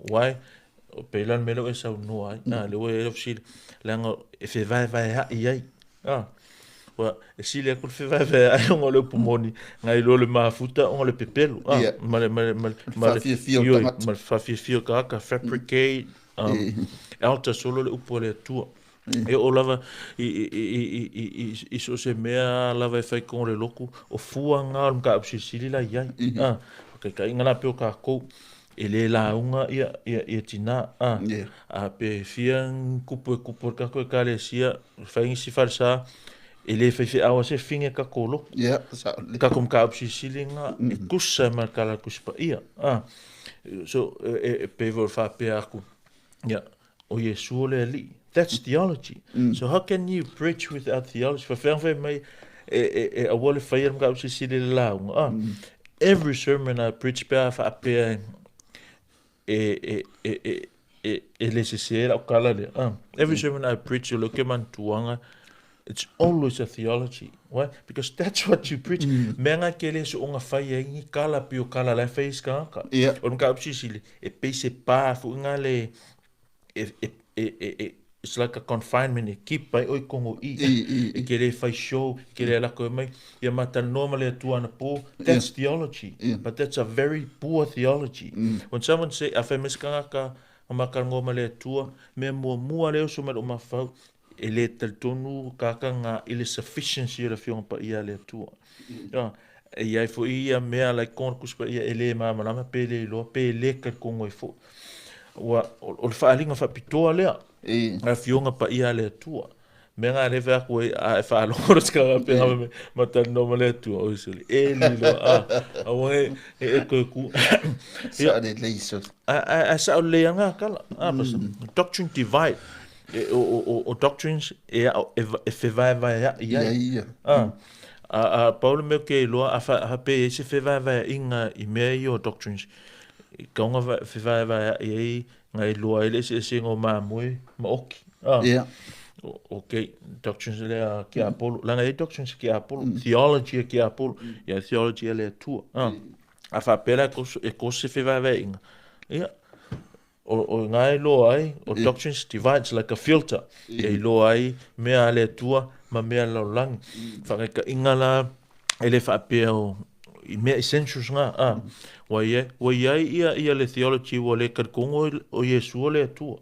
Why? O pei la le mea lea ua e saunoa ai, lea ua i ai lau fesili, leaga e fevaevaea'i ai. Ua e sili atu le fevaevaea'i ona o le upu moni, nai lo le mafuta ona o le pepelo, ma le, ma le, ma le, ma le, Faafiafia o ioe, tagata. Ma le faafiafia o tagata, fabricate, alter solo le upu a le Atua. E oo lava i so o se mea lava e fai i totonu o le lotu, o fua na o le mataupu silisili la e i ai. Faataitaiga la pei o tatou, e le lauga ia tina. A pe fia ni tupu e tupu ai le tatou ekalesia, fai nisi falesa, e le faifeau lava se fine i tatou lotu. Tatou mataupu silisili lena e tusa ai ma le Tala a le Tusi Paia. So, e pei foi o le faapea atu, ia, o Iesu o le Alii. That's theology. So how can you preach without theology? Faafefea ona fai mai e aua le faia le mataupu silisili i le lauga. Every sermon I preach pe a faapea e le sese lau tala lea. Every sermon I preach o lea ou te manatuaga, it's always a theology. Why? Because that's what you preach. Mea nga ke le soonga fai ai ni tala pei o tala la e fai e isi tagata. O le mataupu silisili, e pei se pa foi nga le e it's like a confinement e keep ai oe i totonu i i. E ke le fai show, e ke le ala koe mai, ia ma talanoa ma le Atua anapo, that's theology. But that's a very poor theology. When someone say, a fai mai se tagata, ma ma talanoa ma le Atua, mea muamua lea e oso mai lou mafaufau, e le talitonu tagata na i le sufficiency o le Afioga Paia a le Atua. E i ai foi ia mea la i totonu o le Tusi Paia e le malamalama pe le iloa pe le talitonu ai foi. Ua, o le faaaliga faapitoa lea, le Afioga Paia a le Atua. Mea na lea e fai atu ai, a e faalogo loa se tagata pe fai mai, ma talanoa ma le Atua, oi sole, e lilo, aua e e toe ku. Sao lelei sole. Ae sao lelei lava na tala. Doctrine divide. O doctrines e fevaevaea'i ai. A pau le mea ou te iloa, a faapea e i ai se fevaevaea'iga i mea ia o doctrines, e tatau ona fevaevaea'i ai na iloa ai le eseesega o mamoe ma oki. Ok, doctrines lea a tiapolo, leaga e i ai doctrines a tiapolo, theology a tiapolo, ia theology a le Atua. A faapea la e koso se fevaevaea'iga, ia, O ina e iloa ai, o doctrines divides like a filter, e iloa ai mea a le Atua ma mea a le lalolagi. Faataitaiga la, e le faapea o i mea essentials na, a, ua i ai, ua i ai ia, ia le theology ua le talitonu o Iesu o le Atua.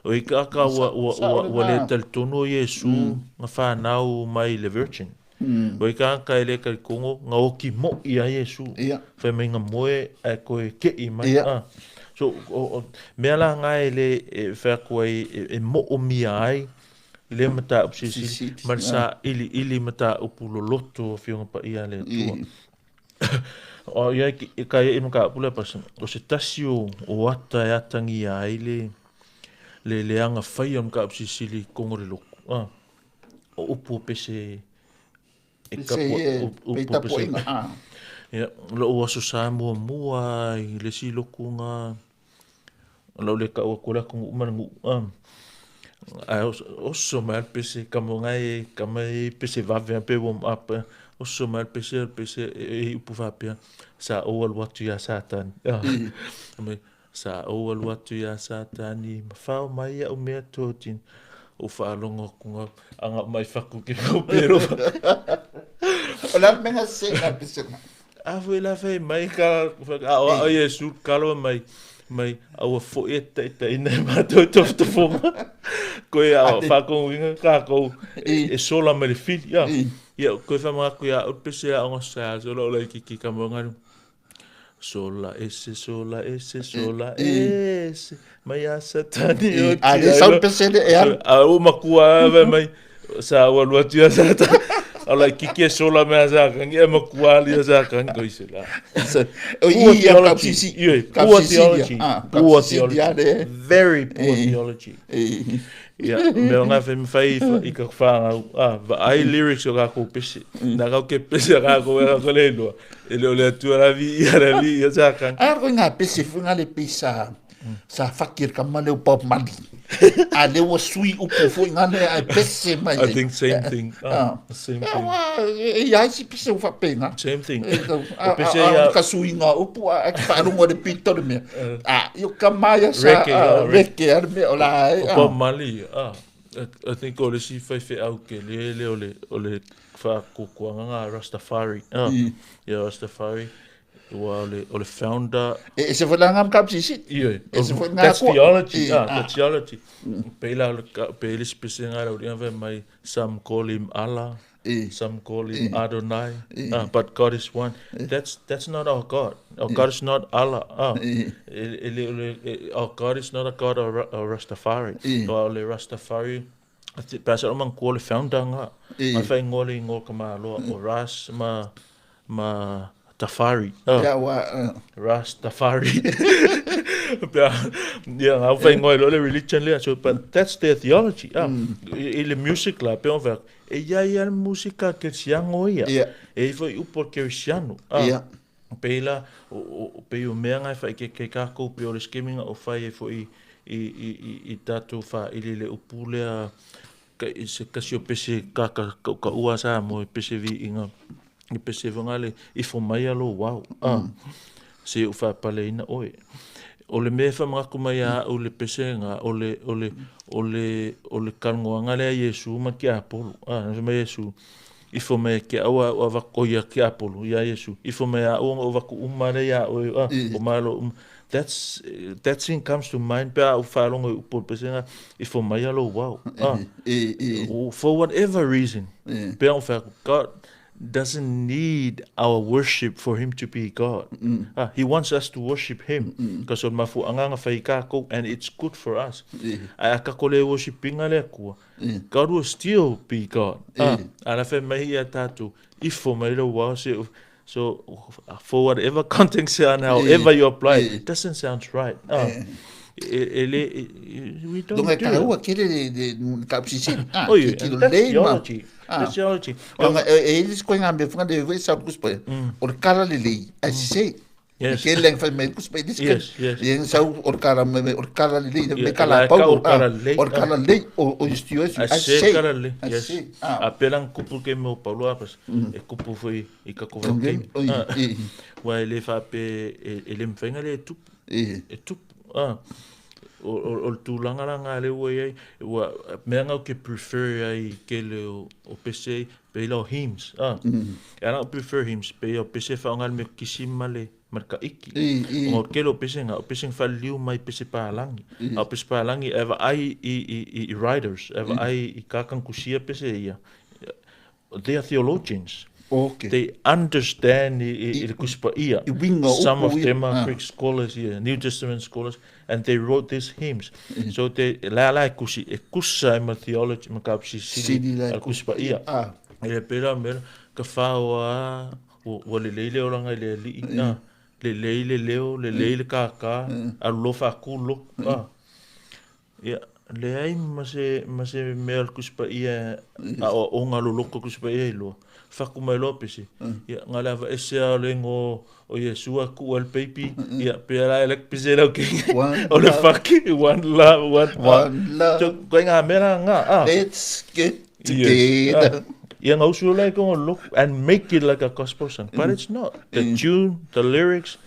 O i tagata ua, ua, ua, ua le talitonu o Iesu na fanau mai le virgin. O i tagata e le talitonu na oti mo'i ia Iesu. Fai mai na moe ae toe ke'i mai. So, o mea la na e le e fai atu ai e mo'omia ai le mataupu silisili ma le sailiili mataupu loloto o Afioga Paia a le Atua. O ia e ka ia i mataupu lea, Pastor, o se tasi o ata e atagia ai le le leaga faia o le mataupu silisili i totonu o le lotu, a, o upu o pese e Pese ia e upu pei o pese. tapuaiga, a. Ia, lou Aso Sa muamua i le isi lotu na, o le a ou le tau atu le atunuu ma le nuu, a, ae oso mai lava le pese, tama o na e, tama e i ai pese vave lava pe warm up, oso mai lava le pese, o le pese e i ai upu faapea, sa ou alu atu ia Satani, fai mai, sa ou alu atu ia Satani ma fao mai au mea totino. Ou faalogo atu na aga mai fatu ke kau pero. O le a le mea na sese i la pese na? A foi la fai mai ka a o a Iesu kalo mai mai aua foi e taitaiina e matou i tofotofoga. Koe a o whakonguinga kākou e sola mai le fili. Ia, ia koe whamangaku ia au pese a onga sa sola o lai kiki ka mo ngaru. Sola ese, sola ese, sola ese, mai a satani o A le sau pese le e alu. A o makua ave mai, sa ua lua tia sa ta. A lai kiki e sola mea sa kangi, e makua ali sa kangi ko ise la. O Poor i ia ka theology. sisi. Ie, Ka poor sisi theology. Ah, ka Poor sisi theology. dia le. Very poor theology. Ia, mea o ngā whai mawhai i ka whāngau, ah, vaai lyrics o kākou pese. Nā kau ke pese a kākou e kākou le iloa. E le o le atua la vi ia la vi ia sa kang. A ko ngā pese fo ngā le pesa sa fakir ka male o Bob Marley. A le ua sui upu fo ngā le ai pese mai. I think same thing. Ah, same Ia, thing. ua, e i ai si pese o whapenga. Same thing. E, O a, pese a, a, ia ka sui ngā upu, a, a ki whaarungo le pito le mea. A, i o ka maia sa, Reke, a, ah, reke a le mea o la ai. O Bob Marley, ah, I think o le isi faifeau tele lea o le, o le faakukuaga nga Rastafari. Ah, yeah, Rastafari. Ua o le, o le founder. E, e se foi la ngam kap sisi. Ioe. E se foi ngā That's kua. theology. E, Ah, that's theology. Pei la, pei le spese nga lau ringa fai mai, some call him Allah, E. some call him Adonai, ah, but God is one. That's not our God. Our God is not Allah. Ah, E. e, e, le, le, e, our God is not a God of, of Rastafari. E. O le Rastafari, pe asa o mang kua le founder nga. E. Nga whai ngoa le ingoa ka maloa o Ras ma, ma Tafari. Ah. Ia, ua, Rastafari. Pea, ia, ngā whai ngoa i lo le religion lea. So, but that's their theology. Ah. I, i le music la, pe o e ia ia le musika kerisiano ia. Ia. E i foi upo kerisiano. Ah. Ia. Pei la, o, o, pei o mea ngai whai ke ke kākou, pe o le skimming o whai e foi i, i, i, i tātou wha ili le upu lea, ka, i se kasi o pese kaka ka, ka ua sa mo e pese vi inga i pese whangale i fo mai alo wau. Ah. Se u wha pale ina oe. O le mea whamangaku mai a au le pese nga, o le, o le, o le, o le kalngoanga lea Iesu ma ki Apolo. Ah, na mai Iesu, i fo mai ke aua o avako ia ki Apolo, ia Iesu. I fo mai a o vaku uma le ia o, ah, o malo uma. That's, that thing comes to mind pe a u whalongo i upo pese nga, i fo mai alo wau. Ah, E, e, for whatever reason. E. Pe a u whaku, God doesn't need our worship for him to be God. Ah, he wants us to worship him. Because o mafu anganga whai kākou, and it's good for us. Ai a kako le worshipinga le kua. God will still be God. Ah, ala whai mai ia tātou, ifo mai lo wau se, so for whatever context and however you apply it, it doesn't sound right. Ah, e, e le, e, we don't Donga do ka it. ua kere le, le ka sisi. Ah, Oh, yeah, ki and le that's ma. theology. Ah. That's theology. Donga e e lis ko ngā me whanga le we sa kuspa. O le kala le lei. A se. Yes. Ke leng whai mai kuspa lis ke. Yes, yes. Ye sa o le kala me o le kala le lei me Yeah, kala la pau. ka o le kala lei, O le kala lei o o istio A se kala le, A yes. se. Ah. A pelang kupu ke mo paulo apas. E kupu foi i ka kova Donga ke. oi e Wa e le fa pe e, e le mfenga le tupu e e tupu. Ah. O o o le tūlanga la ngā le ua iai, ua mea ngau ke prefer ai ke le o, o pese pe ila o hymns. Ah. E ana o prefer hymns pe o pese whaonga me kisi ma le ma le ka iki. E, e. O ke le o pese ngā, o pese ngā mai pese pālangi. A o pese pālangi e ai i, i, i, i writers, e ai i kākankusia pese ia. They are theologians. Okay. They understand i, i, i le kuspa ia. I winga Some upu of ia. them are Ah. Greek scholars here, New Testament scholars, and they wrote these hymns. So they la la e kusi e kusa e ma theology ma kapsi Sili sili la al kuspa ia. Ah. E le pera mera ka whao a ua le leile oranga i le alii. Ah, le leile leo, le leile kākā, a lofa aku loku. Ah. Ia, Leai ma se ma se mea o le Tusi Paia aoaoga loloto Tusi Paia iloa. Faku mai loa pese. Ia na le aveese lava o le igoa o Iesu a tuu ai le peipi, ia pei la e like pese lau kenge. One O le love. faki, one love, one One love. So, koe ngā mea la ngā, ah. Let's get Yes. together. Ah. Ia ngā usu la i kongo look and make it like a gospel song. But it's not. The tune, the lyrics,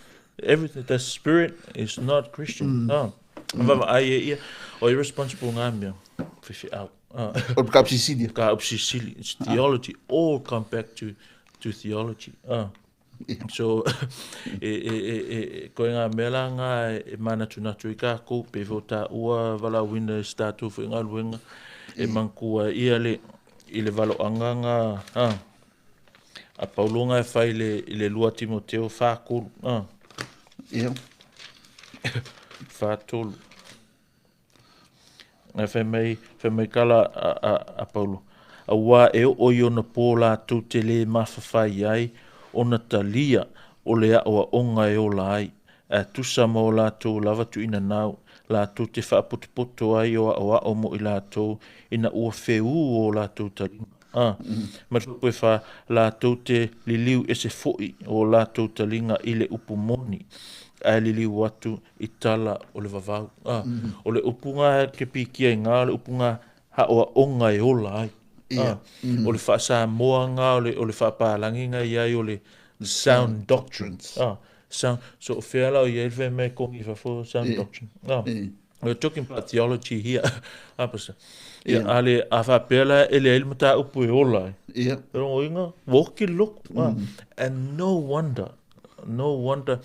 everything, the spirit is not Christian. Ah. Vaavaai e ia, o e responsible ngā mea, whiwhi au. Ah. O le ka Sicilia. Ka up Sicily. It's theology. All come back to theology. Ah. So, e, koe ngā mea la ngā e mānatunatu i kākou, pe fo tā ua walauina i se tātou whaingaluenga, e mangkua ia le, i le valoanga ngā, ah, a Paulo ngā e whai i le 2 Timoteo 4:3, ah. Ia. 4:3. Ngai whai mai kala a Paulo. Auā e oo i ona pō lātou te lē mawhawhai ai, ona talia o le aoaoga e ola ai, a tusa ma o lātou lava tuuina nau, lātou te faapotopoto ai o aoao mo i lātou, ina ua wheū o lātou talinga. Ah, ma le koe wha lātou te liliu ese fo'i o lātou talinga i le upu moni, ae liliu atu i tala o le vavau. Ah, o le upu ngā ke pikia i ngā, o le upu ngā haoaoga e ola ai. Ah, o le whaasamoa ngā, o le whaapālangi ngā i ai o le sound doctrine. Ah, sound, so o whea la o i ai le me kongi whafo sound doctrine. Ah, we're talking about theology here. Ah, pasa. Ia, ale, a whapea la e le ai le mata upu e ola ai. Pero inga, woki look. Ah, and no wonder, no wonder,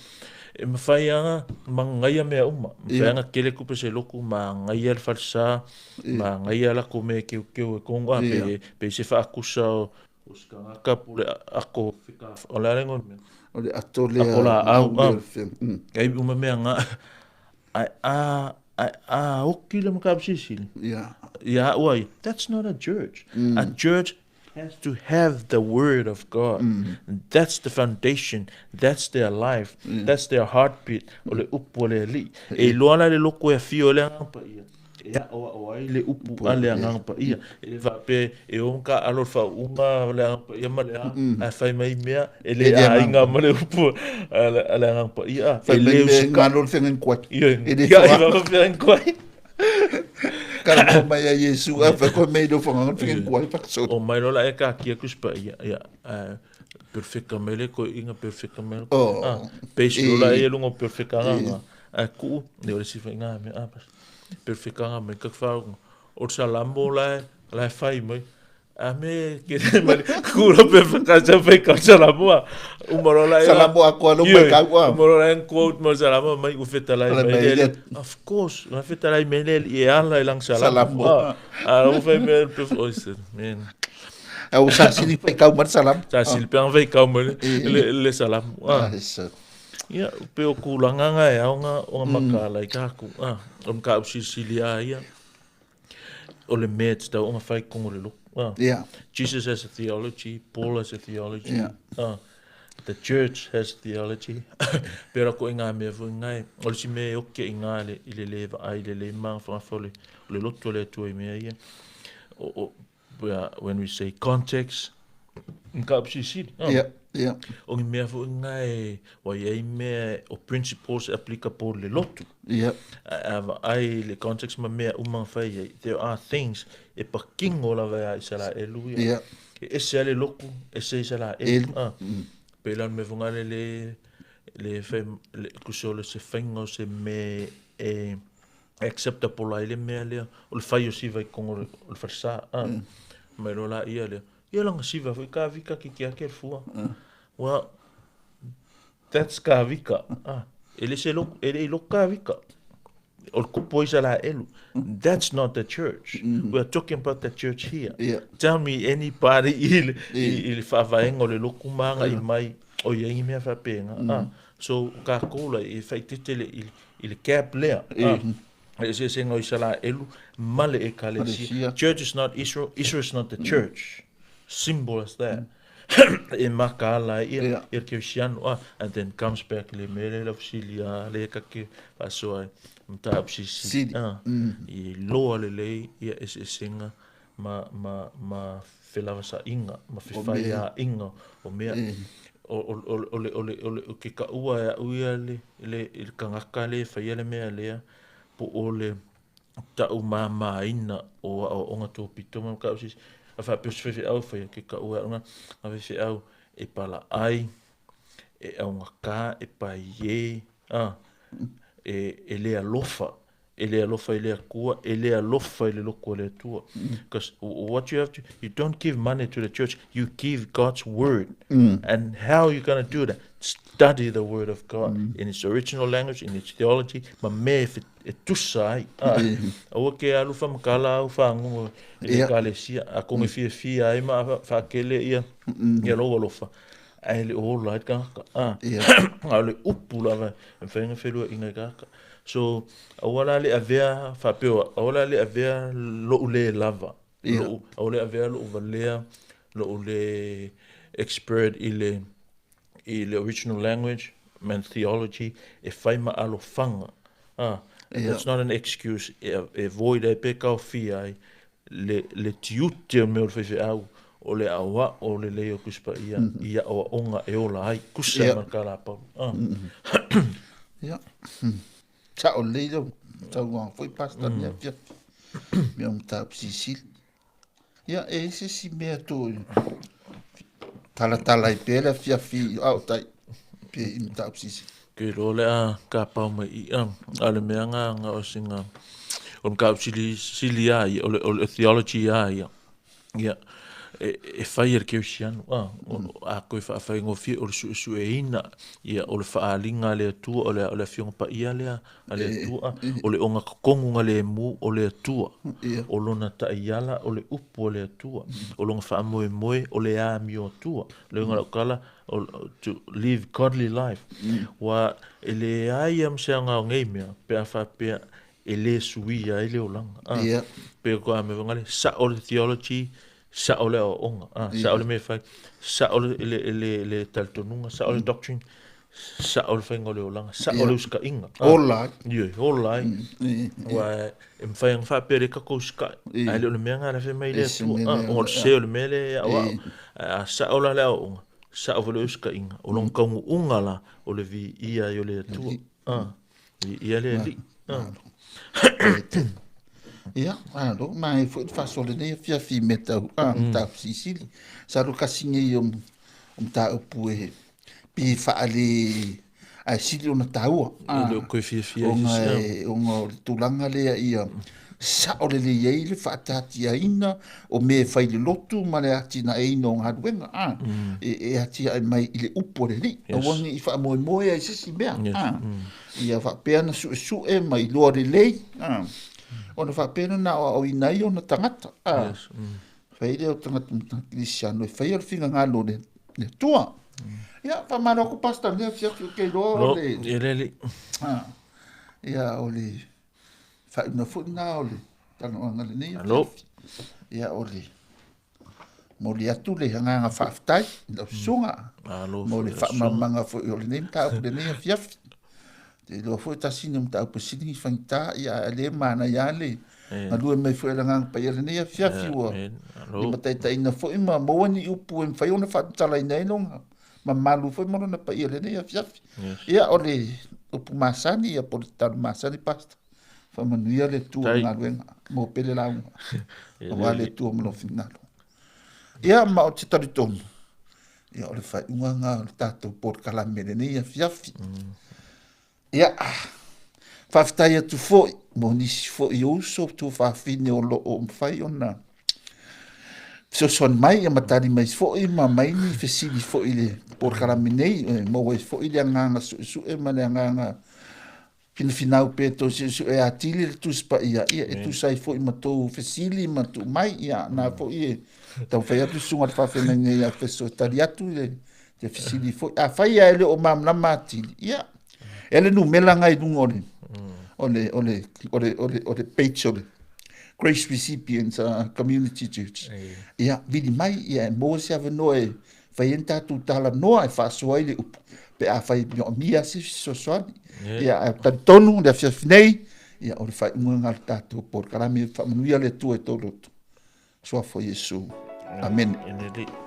e mawhai anga, mangaia mea uma. Mawhai anga kele kupe se loku, mangaia le falsa, mangaia la ko me keu keu e kongo, ah, pe se whaakusa o, o skangaka pule ako fika, o le alengo mea. O le ato lea. Ako la au, au ah. le fea. Kei uma mea ngā, ai a, ai a, oki le makabu sisili. Ia uai, that's not a church. A church has to have the word of God. That's the foundation. That's their life. That's their heartbeat. O le upu o le ali. E iloa la le loko e whio le anganga pa ia. E a o ai le upu a le anganga pa ia. E le whape e o ka alo whaunga le anganga pa ia ma le a. A whai mai mea e le E le a inga ma le upu a le anganga pa ia. Whai E mai le mea usika. ngā lolo whenga kuai. Ia, E le ia, wha. ia, ia, ia, ia, Kara ko mai a Yesu, a whai koe mei lo whanga whenga kuai whakaso. O mai lola e ka kia kuspa ia, ia, perfecta mele ko inga perfecta mele. Oh. Ah, peisi lola e lungo perfecta nga. A ku, ne ore sifa inga me ah, perfecta nga me ka wha o salambo la la whai mai. A me ke te mali ku lo perfecta sa fai ka salambo. Uma lola e. Salambo a koa lo mai kau a. Uma lola en quote mo salambo mai u feta lai Ala mai mai le. le. Of course, la feta lai mai le e ala i lang salambo. Salambo. Ah, ah, u fai me oh, man. A o sa sini whai kau mar salam. Sa silpe ang fai kau mo le salam. Ah. Ah, sa. Ia, pe o kulanga nga e au nga o nga makala i kāku. Ah, o mga usisili a ia. O le mea te tau o nga whai kongo le loko. Ah. Yeah. Jesus has a theology, Paul has a theology. Yeah. Ah, the church has theology. Pera ko i ngā mea fo i ngai. O le si mea e oke i ngā le, i le leva ai, le le maa whangafa o le, o le loto le atua i mea ia. O, when we say context, mga usisili. Ah. Yeah. Yeah. O ngi mea fo i ngai, wa i mea o principles applicable le lotu. Yeah. A ai le context ma mea umang whai ai. There are things e pakingo lava ia i sala e lui. Yeah. E ese ale loku, ese i sala e. Elu. Ah. Pe lan me vonga le le whai, le kuso le se whainga o se me e acceptable ai le mea lea. O le whai o siva i kongo o le wharsa. Ah. Mai lola ia lea. Ia langa siva fo i ka vika ki kia ke fua. Well, that's ka vika. Ah. E le se loku, e le i loku ka vika. O le kupo i sala elu. That's not the church. We are talking about the church here. Yeah. Tell me anybody i le whaavaenga o le loku maanga i mai o ia ingi mea whapenga. Ah. So ka koula i whaitete le, i le gap lea. Ah. E se se ngoi sala elu male e kalesia. Kalesia. Church is not Israel. Israel is not the church. Simple as that. E makala ia Yeah. ia ke siano ah, and then comes back le mele la fusilia le ka ke pasoa. mataupu silisili i iloa lelei ia eseesega ma ma ma felavasaʻiga ma fefaiaʻiga o mea o o o o le o le o le o ke kaua e aʻu ia le le i le tagata lea e faia le mea lea po o le taumamaina o aoaoga topito ma mataupu silisili. A faapea o se faifeau e faia ke kaua e aʻu na faifeau e palaai e augata, e paie, a, e, e le alofa, e le alofa i le Atua, e le alofa i le loto o le Atua. Because what you have to, you don't give money to the church, you give God's word. And how are you going to do that? Study the word of God in its original language, in its theology, ma mea e, e tusa ai. A, aua ke alu whamakala au whangongo i le ekalesia, a konge fia fia ai ma whakele ia, ia lou alofa. Ae le o ola ai le tagata. A, a o le upu lava e mafai ona feluaiga i tagata. So, aua la le avea faapea, aua la le avea lou le lava. Lou, aua le avea lou valea, lou le expert i le, i le original language and theology e fai ma alofaga. A, that's not an excuse e, e void ai pe taofia ai le, le tiute o mea o le faifeau, o le aoao lelei o Tusi Paia i aoaoga e ola ai, tusa ma le tala a Paulo. Ah. Ia. Sao lelei lau saunoaga foi Pastor mm. Mea mea o mataupu silisili. Ia, e i se isi mea tu talatala ai pea le afiafi ao tai pe i mataupu silisili. Ke iloa o le a kapau mai i a, a le mea nga nga o singa o le mataupu sili sili a ia, o le o le theology a ia. Ia, e, e fai e le kerisiano, a, a koe faafaigofie o le suesueina, ia, o le faaaliga a le Atua, o le, o le Afioga Paia lea a le Atua, o le ogatotonu lemu o le Atua, o lona taiala o le upu a le Atua, o lona faamoemoe o le amio Atua. Le uiga o lau tala, o, to live godly life. Ua e leai lava ma se aoga o nei mea pe a faapea e le suia ai le olaga. Ah, yeah. Pe ko a me ngale sao le theology, sao le aoaoga, ah, yeah. sao le mea fai, sao le le le, le talitonuga, sao le doctrine, sao le faiga o le olaga, sao yeah. le usitaʻiga. Ah, ola ai. Ioe, ola ai. Ua e mafai ona faapea le tatou usitai, ae le o le mea lena la fai mai le Atua. Ah, o le se o le mea lea e aoao. A sao la le aoaoga, sao foi le usitaʻiga. O lona taunuuga la, o le viia ai o le Atua. Ah. Ia le alii. Ia, malo, ma e foi le faasoa lenei afiafi i mea tau a mataupu silisili. Sa alu kasi nei o mataupu e pi faale ae sili ona taua. E le o koe fiafia i se Ona o le tulaga lea ia sao lelei ai le faataatiaina o mea e fai i le lotu ma le atinaeina o galuega a e, e atiae mai i le upu a le Alii. Yes. Aua ne i faamoemoe ai i se isi mea. Yes. A, ia faapea ona suesue ma iloa lelei. A, ona faapea ona aoaoina ai ona tagata. A, yes. Fai lea o tagata kerisiano e faia le finagalo o le Atua. Ia, faamalo atu Pastor i lenei afiafi ou te iloa o le... Ia le alii. A, ia o le faaiuga foi lena o le talanoaga lenei. Alo. Ia o le momoli atu le agaga faafetai i lau susuga mo le faamalamalamaga foi o lenei mataupu lenei afiafi. Te iloa foi tasi ni mataupu e sili ni faigata, ia ae le manaia lava le galue mai foi o le Agaga Paia lenei afiafi ua limataitaiina foi ma maua ni upu e mafai ona faatatalaina ai lona mamalu foi ma lona paia lenei afiafi. Ia o le upu masani ia po o le tatalo masani Pastor. Faamanuia le Atua i galuega mo pele lauga. Aua le Atua ma lou finagalo. Ia ma ou te talitonu, ia o le faaiuga lena o le tatou polokalame lenei afiafi. Ia, faafetai atu foi mo nisi foi o uso tuafafine o lo o mafai ona fesoasoani mai ia ma tali mai foi ma mai ni fesili foi i le polokalame nei e maua ai foi le agaga suesue ma le agaga finafinau pea tou suesue atili le Tusi Paia ia e tusa ai foi ma tou fesili ma tuu mai ia na foi e taumafai atu le susuga i le faafeagaiga ia Feso e tali atu i le te fesili foi afai lava e le o malamalama atili ia e le numera lena i luga o le o le o le o le o le o le page o le Grace Recipients Community Church. Ia, vili mai, ia e maua se avanoa e fai ai ni tatou talanoa e faasoa ai le upu, pe afai e manaomia se fesoasoani. Ia, ae talitonu le afiafi nei, Ia, o le faaiuga lena o le tatou polokalame. Faamanuia le Atua i tou loto. Suafa o Iesu. Amene.